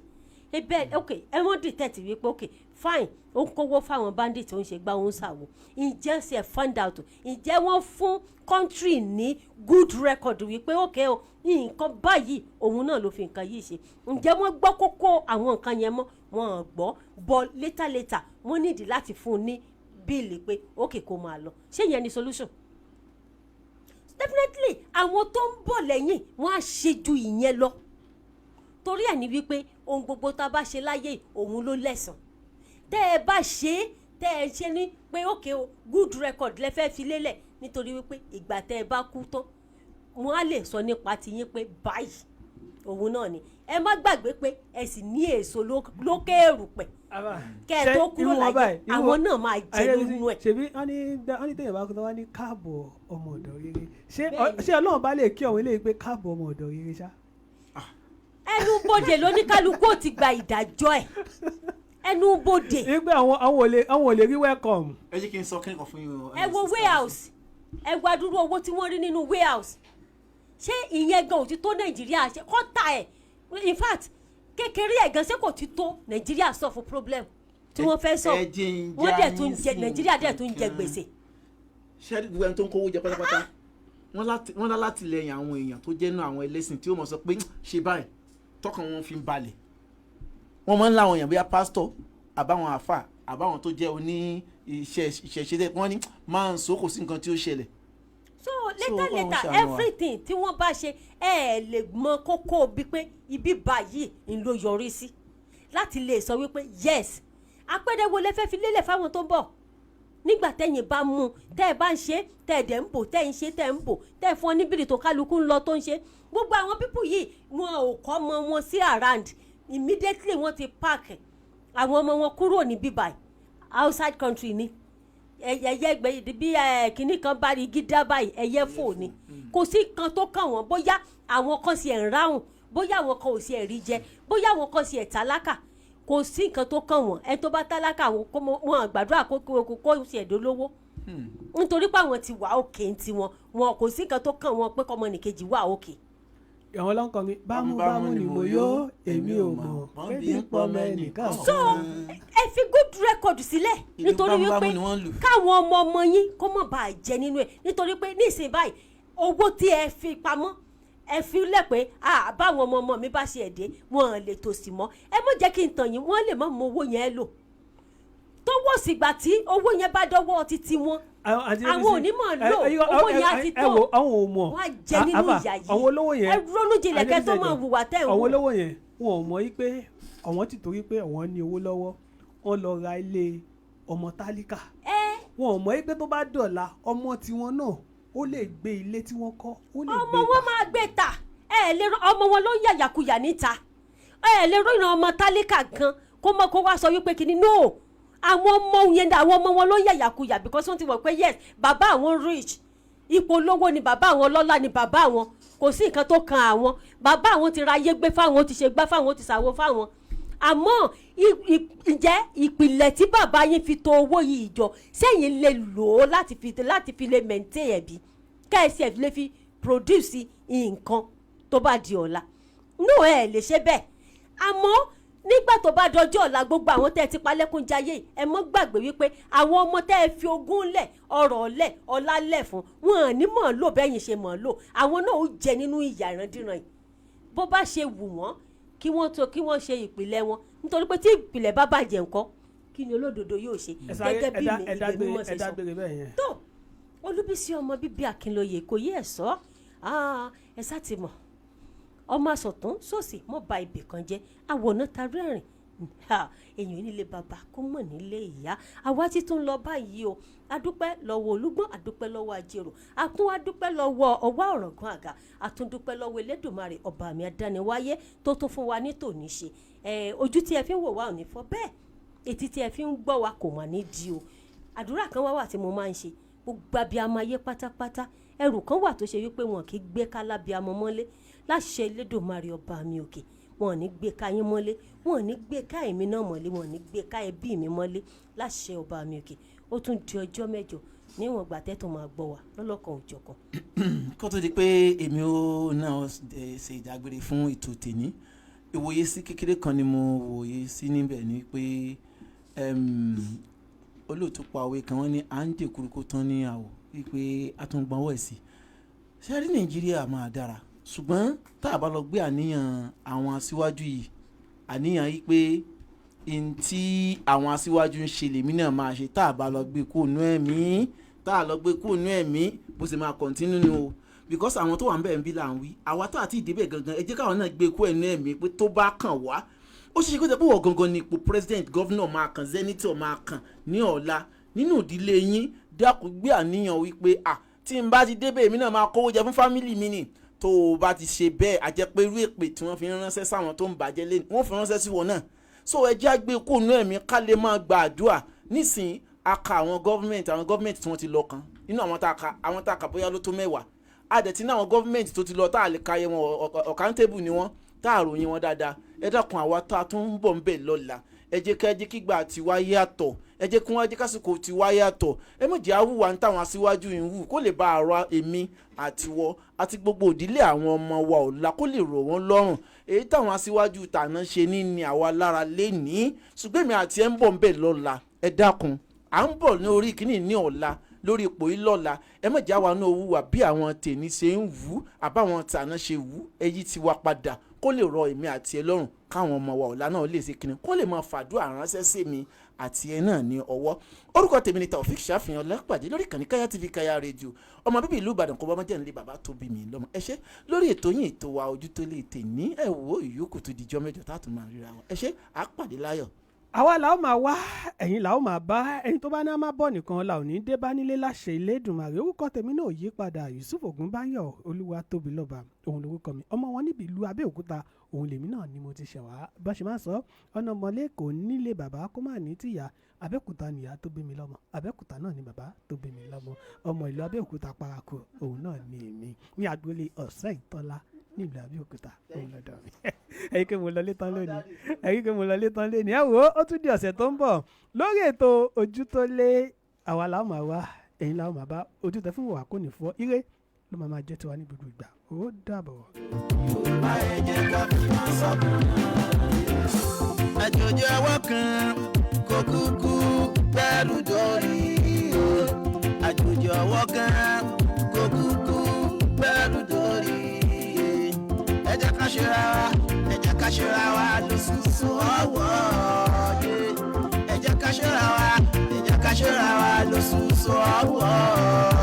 S4: ebe? Ok, ẹ wọ́n detect wípé ok, fine, ó ń kówó fáwọn bandit, ó ń ṣe gbá, ó ń ṣàwò. Ǹjẹ́ ṣe find out? Ǹjẹ́ wọ́n fún country ní good record wípé ok o, nǹkan báyìí, òun náà ló fi nǹkan yìí ṣe? Ǹjẹ́ wọ́n gbọ́ kókó àwọn nǹkan yẹn mọ́? Wọ́n ò gbọ́ bọ́. Later later, wọ́n nídìí láti fún un ní bill pé ok, kó máa lọ. Ṣé ìyẹn ni solution? Definitely, àwọn tó ń bọ̀ lẹ́yìn, wọ́n á ṣe ju ìyẹn lọ, torí ẹ̀ ní wípé ohun gbogbo tá a bá ṣe láyé, òun ló lẹ́san. Tẹ́ ẹ bá ṣe é, tẹ́ ẹ ṣe ní pé ok o, good record lẹ fẹ́ fi lélẹ̀. Nítorí wípé ìgbà tẹ́ ẹ bá kú tán, wọ́n á lè sọ nípa tiyín pé báyìí òun náà ni. Ẹ má gbàgbé pé ẹ sì ní èso lókè èrùpẹ̀ kẹ́ ẹ tó kúrò láyé, àwọn náà máa jẹ nínú ẹ̀.
S3: Ṣebí wọ́n ní téèyàn bá kú tán, wọ́n ní káàbọ̀ ọmọ ọ̀dọ̀ rere. Ṣé
S4: Bẹ́ẹ̀ni.
S3: Ṣé Ọlọ́run bá lè kí ọ̀hún eléyìí pé káàbọ̀ ọmọ ọ̀dọ̀ rere ṣá?
S4: Ẹnu bodè lóníkálukú ò ti gba ìdájọ́ ẹ̀, ẹnu bodè.
S3: Wípé àwọn ò lè rí welcome.
S2: Ẹ jẹ́ kí n sọ kí n kàn fún yín o.
S4: Ẹ wo warehouse, ẹ wo adúrú owó tí wọ́n rí nínú warehouse. Ṣé ìyẹn gan ò ti tó Nàìjíríà ṣe kọ́ta ẹ̀? In fact, kékeré ẹ̀ gan, ṣé kò ti tó Nàìjíríà solve problem tí wọ́n fẹ́ sọ?
S2: Ẹ jẹ́ n
S4: Wọ́n
S2: já
S4: dẹ̀ tún
S2: yín
S4: jẹ
S2: sí
S4: Nàìjíríà dẹ̀ tún jẹ
S2: nǹkan.
S4: gbèsè.
S2: Ṣé gbogbo ẹni tó ń kówó jẹ pátápátá, wọ́n lá látìlẹ́yìn àwọn èèyàn tó jẹ́ nú àwọn ẹlẹ́sìn tí ó mọ̀ sọ pé ṣe báyìí, tọkàn wọn fi ń balẹ̀. Wọ́n máa ń láwọn èèyàn, bóyá pásítọ̀, àbáwọn àfà, àbáwọn tó jẹ́ oní iṣẹ́ ìṣẹ̀ṣe tẹ́ wọ́n ní máa ń so, kò sí nǹkan tí ó ṣẹlẹ̀.
S4: So later
S2: Ọlọ́run
S4: later,
S2: ṣàánú wa.
S4: everything tí wọ́n bá ṣe, ẹ ẹ lè mọ kókó bíi pé ibi báyìí ń ló yọrí sí láti lè sọ wípé yes. Àpẹẹrẹ wo lẹ fẹ́ fi lélẹ̀ fáwọn tó ń bọ̀ nígbà tẹ́yìn bá mú un, tẹ́ ẹ bá ń ṣe, tẹ́ ẹ dẹ̀ ń bò, tẹ́ ẹ ń ṣe, tẹ́ ẹ ń bò, tẹ́ ẹ fún ọ níbìrì tó kálukú ń lọ tó ń ṣe? Gbogbo àwọn people yìí, wọn ò kọ́ ọmọ wọn sí around. Immediately wọ́n ti park àwọn ọmọ wọn kúrò ní bíbáyìí, outside country ni. Ẹyẹ gbẹ bí ẹ kínní kan bá rí igi dá báyìí, ẹyẹ fò ni. Kò sí kan tó kàn wọ́n bóyá àwọn kan sì ẹ̀ ń ráhùn, bóyá àwọn kan ò sì ẹ̀ rí jẹ, bóyá àwọn kan sì ẹ̀ tálákà. Kò sí nǹkan tó kàn wọ́n. Ẹni tó bá tálákà, àwọn kó wọn gbàdúrà kó sì ẹ̀ dolówó, nítorí pé àwọn ti wà òkè ń tiwọn. Wọn kò sí nǹkan tó kàn wọ́n pé kọ́mọnìkejì wà òkè.
S3: Àwọn ló ń kọrin bámúbámú ni mo yó, èmi ò mọ̀ pé bí ń pọ̀ mẹ́nìkan.
S4: So ẹ fi good record sílẹ̀
S2: Ìlú
S4: nítorí
S2: bámúbámú
S4: wípé
S2: ni wọ́n ń lù.
S4: káwọn ọmọ ọmọ yín kó má bàa jẹ nínú ẹ̀, nítorí pé nísìnyí báyìí, owó tí ẹ fi pamọ́, ẹ fi lẹ̀ pé ah, báwọn ọmọ ọmọ mi bá ṣe ẹ̀dẹ́, wọn lè tòṣì mọ́. Ẹ má jẹ́ kí n tàn yín, wọ́n lè má mọ owó yẹn lò tó wọ̀ sígbà tí owó yẹn bá dọ́wọ́ títí wọn. Àwọn onímọ̀ lò, owó yẹn á ti
S3: ẹ
S4: tó.
S3: Wo, àwọn ò mọ̀.
S4: Wọ́n á jẹ nínú
S3: Àbá,
S4: ìyà yìí.
S3: àwọn olówó yẹn
S4: Ẹ ronú jinlẹ̀ kẹ́ tó máa hùwà tẹ́ ń
S3: àwọn
S4: hù.
S3: olówó yẹn, wọn ò mọ̀ yí pé àwọn ti torí pé àwọn ní owó lọ́wọ́, wọ́n lọ ra ilé ọmọ tálíkà.
S4: Ẹ
S3: Wọn ò mọ̀ yí pé tó bá dọ̀la, ọmọ tiwọn náà ó lè gbé ilé tí wọ́n kọ́, ó lè
S4: Ọmọ
S3: gbé
S4: wọn
S3: ta.
S4: máa gbé ta. Ẹ lè rọ ọmọ wọn ló ń yàyàkuyà níta. Ẹ lè ròyìn ọmọ tálíkà kan kó mọ kó wá sọ wípé kìíní no. Àwọn ọmọ yẹn, àwọn ọmọ wọn ló ń yàyàkuyà because wọ́n ti mọ̀ pé yes, bàbá àwọn rich, ipò olówó ni bàbá àwọn, ọlọ́lá ni bàbá àwọn, kò sí nǹkan tó kan àwọn. Bàbá àwọn ti ra ayé gbé fáwọn, ó ti ṣe gbá fáwọn, ó ti ṣàwo fáwọn. Àmọ́ ǹjẹ́ ìpìlẹ̀ tí bàbá yín fi to owó yìí jọ sẹ́yìn lè lò ó láti fi lè maintain ẹ̀ bí kẹ́ẹ̀sì ẹ̀ lè fi produce nǹkan tó bá di ọ̀la? No, ẹ lè ṣe bẹ́ẹ̀. Àmọ́ nígbà tó bá dọjọ́ ọ̀la, gbogbo àwọn tẹ́ ẹ ti palẹ́kún jayé, ẹ mọ́ gbàgbé wípé àwọn ọmọ tẹ́ ẹ fi ogún lẹ̀, ọrọ̀ lẹ̀, ọlá lẹ̀ fún wọn ò ní mọ̀ ọ́n lò bẹ́yìn ṣe mọ̀ ọ́n lò. Àwọn náà ó jẹ nínú ìyà ìrandíran yìí bó bá ṣe wù wọ́n kí wọ́n tó kí wọ́n ṣe ìpìlẹ̀ wọn, nítorí pé tí ìpìlẹ̀ bá bàjẹ́ ńkọ́, kí ni olódodo yóò ṣe?
S3: Ẹ sáré.
S4: Gẹ́gẹ́ bí
S3: Ẹ̀dá
S4: mi
S3: ẹ̀dá
S4: ìwé
S3: gbére
S4: mímọ́ ṣe
S3: ẹ̀dá
S4: sọ.
S3: gbére bẹ́ẹ̀ yẹn.
S4: Tó Olúbísí ọmọ bíbí Akínlóye kò yí ẹ̀ sọ, ẹ sá ti mọ̀ ọmọ asọ̀tún sòsì mọ́ ba ibì kan jẹ́ àwọ̀nà tarí ẹ̀rìn èèyàn nílé bàbá kó mọ̀ nílé ìyá. Àwa ti tún lọ báyìí o. Adúpẹ́ lọ́wọ́ Olúgbọ́n, adúpẹ́ lọ́wọ́ Ajérò, àtún adúpẹ́ lọ́wọ́ ọwá Ọ̀ràngún àga, àtúndúpẹ́ lọ́wọ́ Elédùmarè ọba mi adániwáyé tó tún fún wa ní tòní ṣe. Ojú tí ẹ fi ń wò wá ò ní fọ́ bẹ́ẹ̀, etí tí ẹ fi ń gbọ́ wa kò mà ní di o. Àdúrà kan wá wà tí mo máa ń ṣe: gbogbo abiyamọ ayé pátápátá, ẹrù kan wà tó ṣe wípé wọn kì í gbé kálábíamọ mọ́lé. Láṣẹ Elédùmarè ọba mi òkè, wọn ò ní gbé ká yín mọ́lé, wọn ò ní gbé ká èmi náà mọ́lé, wọn ò ní gbé ká ẹbí mi mọ́lé, láṣẹ ọba mi òkè. Ó tún di ọjọ́ 8 níwọ̀n ìgbà tẹ́tọ̀ máa gbọ́ wa lọ́lọ́kan òjọ̀kan.
S2: Kó tó di pé èmi ò náà ṣe ìdágbére fún ètò tèmi, ìwòye sí kékeré kan ni mo wòye sí níbẹ̀ ni pé olóòtú pa òwe kan, wọ́n ní à ń dèkuru kó tán ní àwọ̀ wípé a tún gbọ́n wẹ̀ sí ṣé rí. Nàìjíríà máa dára, ṣùgbọ́n tá a bá lọ gbé àníyàn àwọn aṣíwájú yìí, àníyàn yìí pé n tí àwọn aṣíwájú ń ṣe lèmi náà máa ṣe, tá a bá lọ gbé kó nú ẹ̀mí, tá a lọ gbé kó nú ẹ̀mí, bó ṣe máa continue nu o, because àwọn tó wà ń bẹ̀ ń bí là ń wí. Àwa tó àti ìdíbẹ̀ gangan, ẹ jẹ́ káwọn náà gbé kó ẹ̀nú ẹ̀mí pé tó bá kàn wá, ó ṣe é ṣe kó jẹ́ pé wọ́n gangan ni ipò president, governor máa kàn, senator máa kàn ní ọ̀la nínú ìdílé yín. Dákun, gbé àníyàn wípé ah, Tí n bá ti débẹ̀, èmi náà máa kówó jẹ fún family mi ni. Tó o bá ti ṣe bẹ́ẹ̀, a jẹ́ pé irú èpè tí wọ́n fi ránṣẹ́ sáwọn tó ń bàjẹ́ lé, wọ́n fi ránṣẹ́ sí wọn náà. So ẹ jẹ́ àgbẹ̀ kó nú ẹ̀mí ká lè máa gba àdúrà. Nísìnyí, a ka àwọn government, àwọn government tí wọ́n ti lọ kan nínú àwọn tá a ka, àwọn tá a kà bóyá ló tó 10. A dẹ̀ ti ní àwọn government tó ti lọ tá a lè ka iye wọn, uncountable ni wọ́n, tá a ròyìn wọn dáadáa. Ẹ dákun, àwa tá a tún ń bọ̀ ń bẹ̀ lọ́la, ẹ jẹ́ ká jẹ́ kígbà tiwa yàtọ̀. Ẹ jẹ́ kí wọ́n jẹ́ kásìkò tiwa yàtọ̀. Ẹ má jẹ́ àwùwà ń táwọn aṣíwájú yìí ń wù, kó lè bá àrọ èmi àtiwọ́ àti gbogbo òdílé àwọn ọmọ wa ọ̀la, kó lè rọ̀ wọ́n lọ́rùn. Èyí táwọn aṣíwájú tàná ṣe ní ní àwa lára lénìí, ṣùgbọ́n èmi àti ẹ̀ ń bọ̀ ń bẹ̀ lọ́la. Ẹ dákun, à ń bọ̀ ní orí kìíní ní ọ̀la, lórí ipò yìí lọ́la. Ẹ má jẹ́ àwa náà wùwà bí àwọn tèmi ṣe ń wù àbáwọn tàná ṣe wù. Èyí ti wá padà kó lè rọ èmi àti ẹ lọ́rùn, káwọn ọmọ wa ọ̀la náà lè ṣe kíni, kó lè máa fàdúrà ránṣẹ́ sí mi àti ẹ náà ní ọwọ́. Orúkọ tèmi ni Taofik Ṣàfihàn Lápàdé lórí ìkànnì Kaya TV, Kaya Radio, ọmọ bíbí ìlú Ìbàdàn, kó bá mọ́jẹ́ nílé bàbá tó bí mi lọ́mọ. Ẹ ṣé lórí ètò yín, ètò wa, Ojú tó lè tè ní. Ẹ wo ìyókù tó dijọ́ 8 tá a tún máa ríra wọn. Ẹ ṣé, àpàdé láyọ̀.
S3: Àwa la ó máa wá, ẹ̀yin la ó máa bá. Ẹni tó bá ní a máa bọ̀ nìkan la ò ní dé bá nílé láṣẹ Elédùmarè. Orúkọ tèmi náà yí padà, Yusuf Ògúnbáyọ̀ Olúwatóbilọ́ba òun lorúkọ mi. Ọmọ wọn níbi ìlú Abẹ́òkúta òun lèmi náà ni mo ti ṣẹ̀ wá. Bá ṣe máa sọ ọ̀nà mọ́lẹ́ kò nílé bàbá kó má ní tìyá. Abẹ́òkúta nìyá tó bí mi lọ́mọ, Abẹ́òkúta náà ni bàbá tó bí mi lọ́mọ. Ọmọ ìlú Abẹ́òkúta paraku òun náà ni èmi, ní agboolé Ọ̀sẹ̀ Ìtọ́lá nílùú Abẹ́òkúta òun lọ́dọ̀ mi. Ẹ̀yin kí mo lọ létán lónìí, ẹ̀yin kí mo lọ létán lónìí. Ẹ wo, ó tún di ọ̀sẹ̀ tó ń bọ̀ lórí ètò Ojú tó lé. Àwa làwọn máa wá, ẹ̀yin làwọn máa bá. Ojú tẹ fún wa kò ní fọ́, ire ló máa máa jẹ́ tiwa ní gbogbo ìgbà. Ó dàbọ̀.
S1: Yorùbá, ẹ jẹ́ ká fi ṣọ̀kan. Àjòjì ọwọ́ kan kò kúkú gbẹ́rù dórí o. Àjòjì ọwọ́ kan kò kúkú gbẹ́rù dórí. Ẹ jẹ́ ká ṣera wa, ẹ jẹ́ ká ṣera wa lóṣooṣù ọwọ́. Ẹ jẹ́ ká ṣera wa, ẹ jẹ́ ká ṣera wa lóṣooṣù ọwọ́.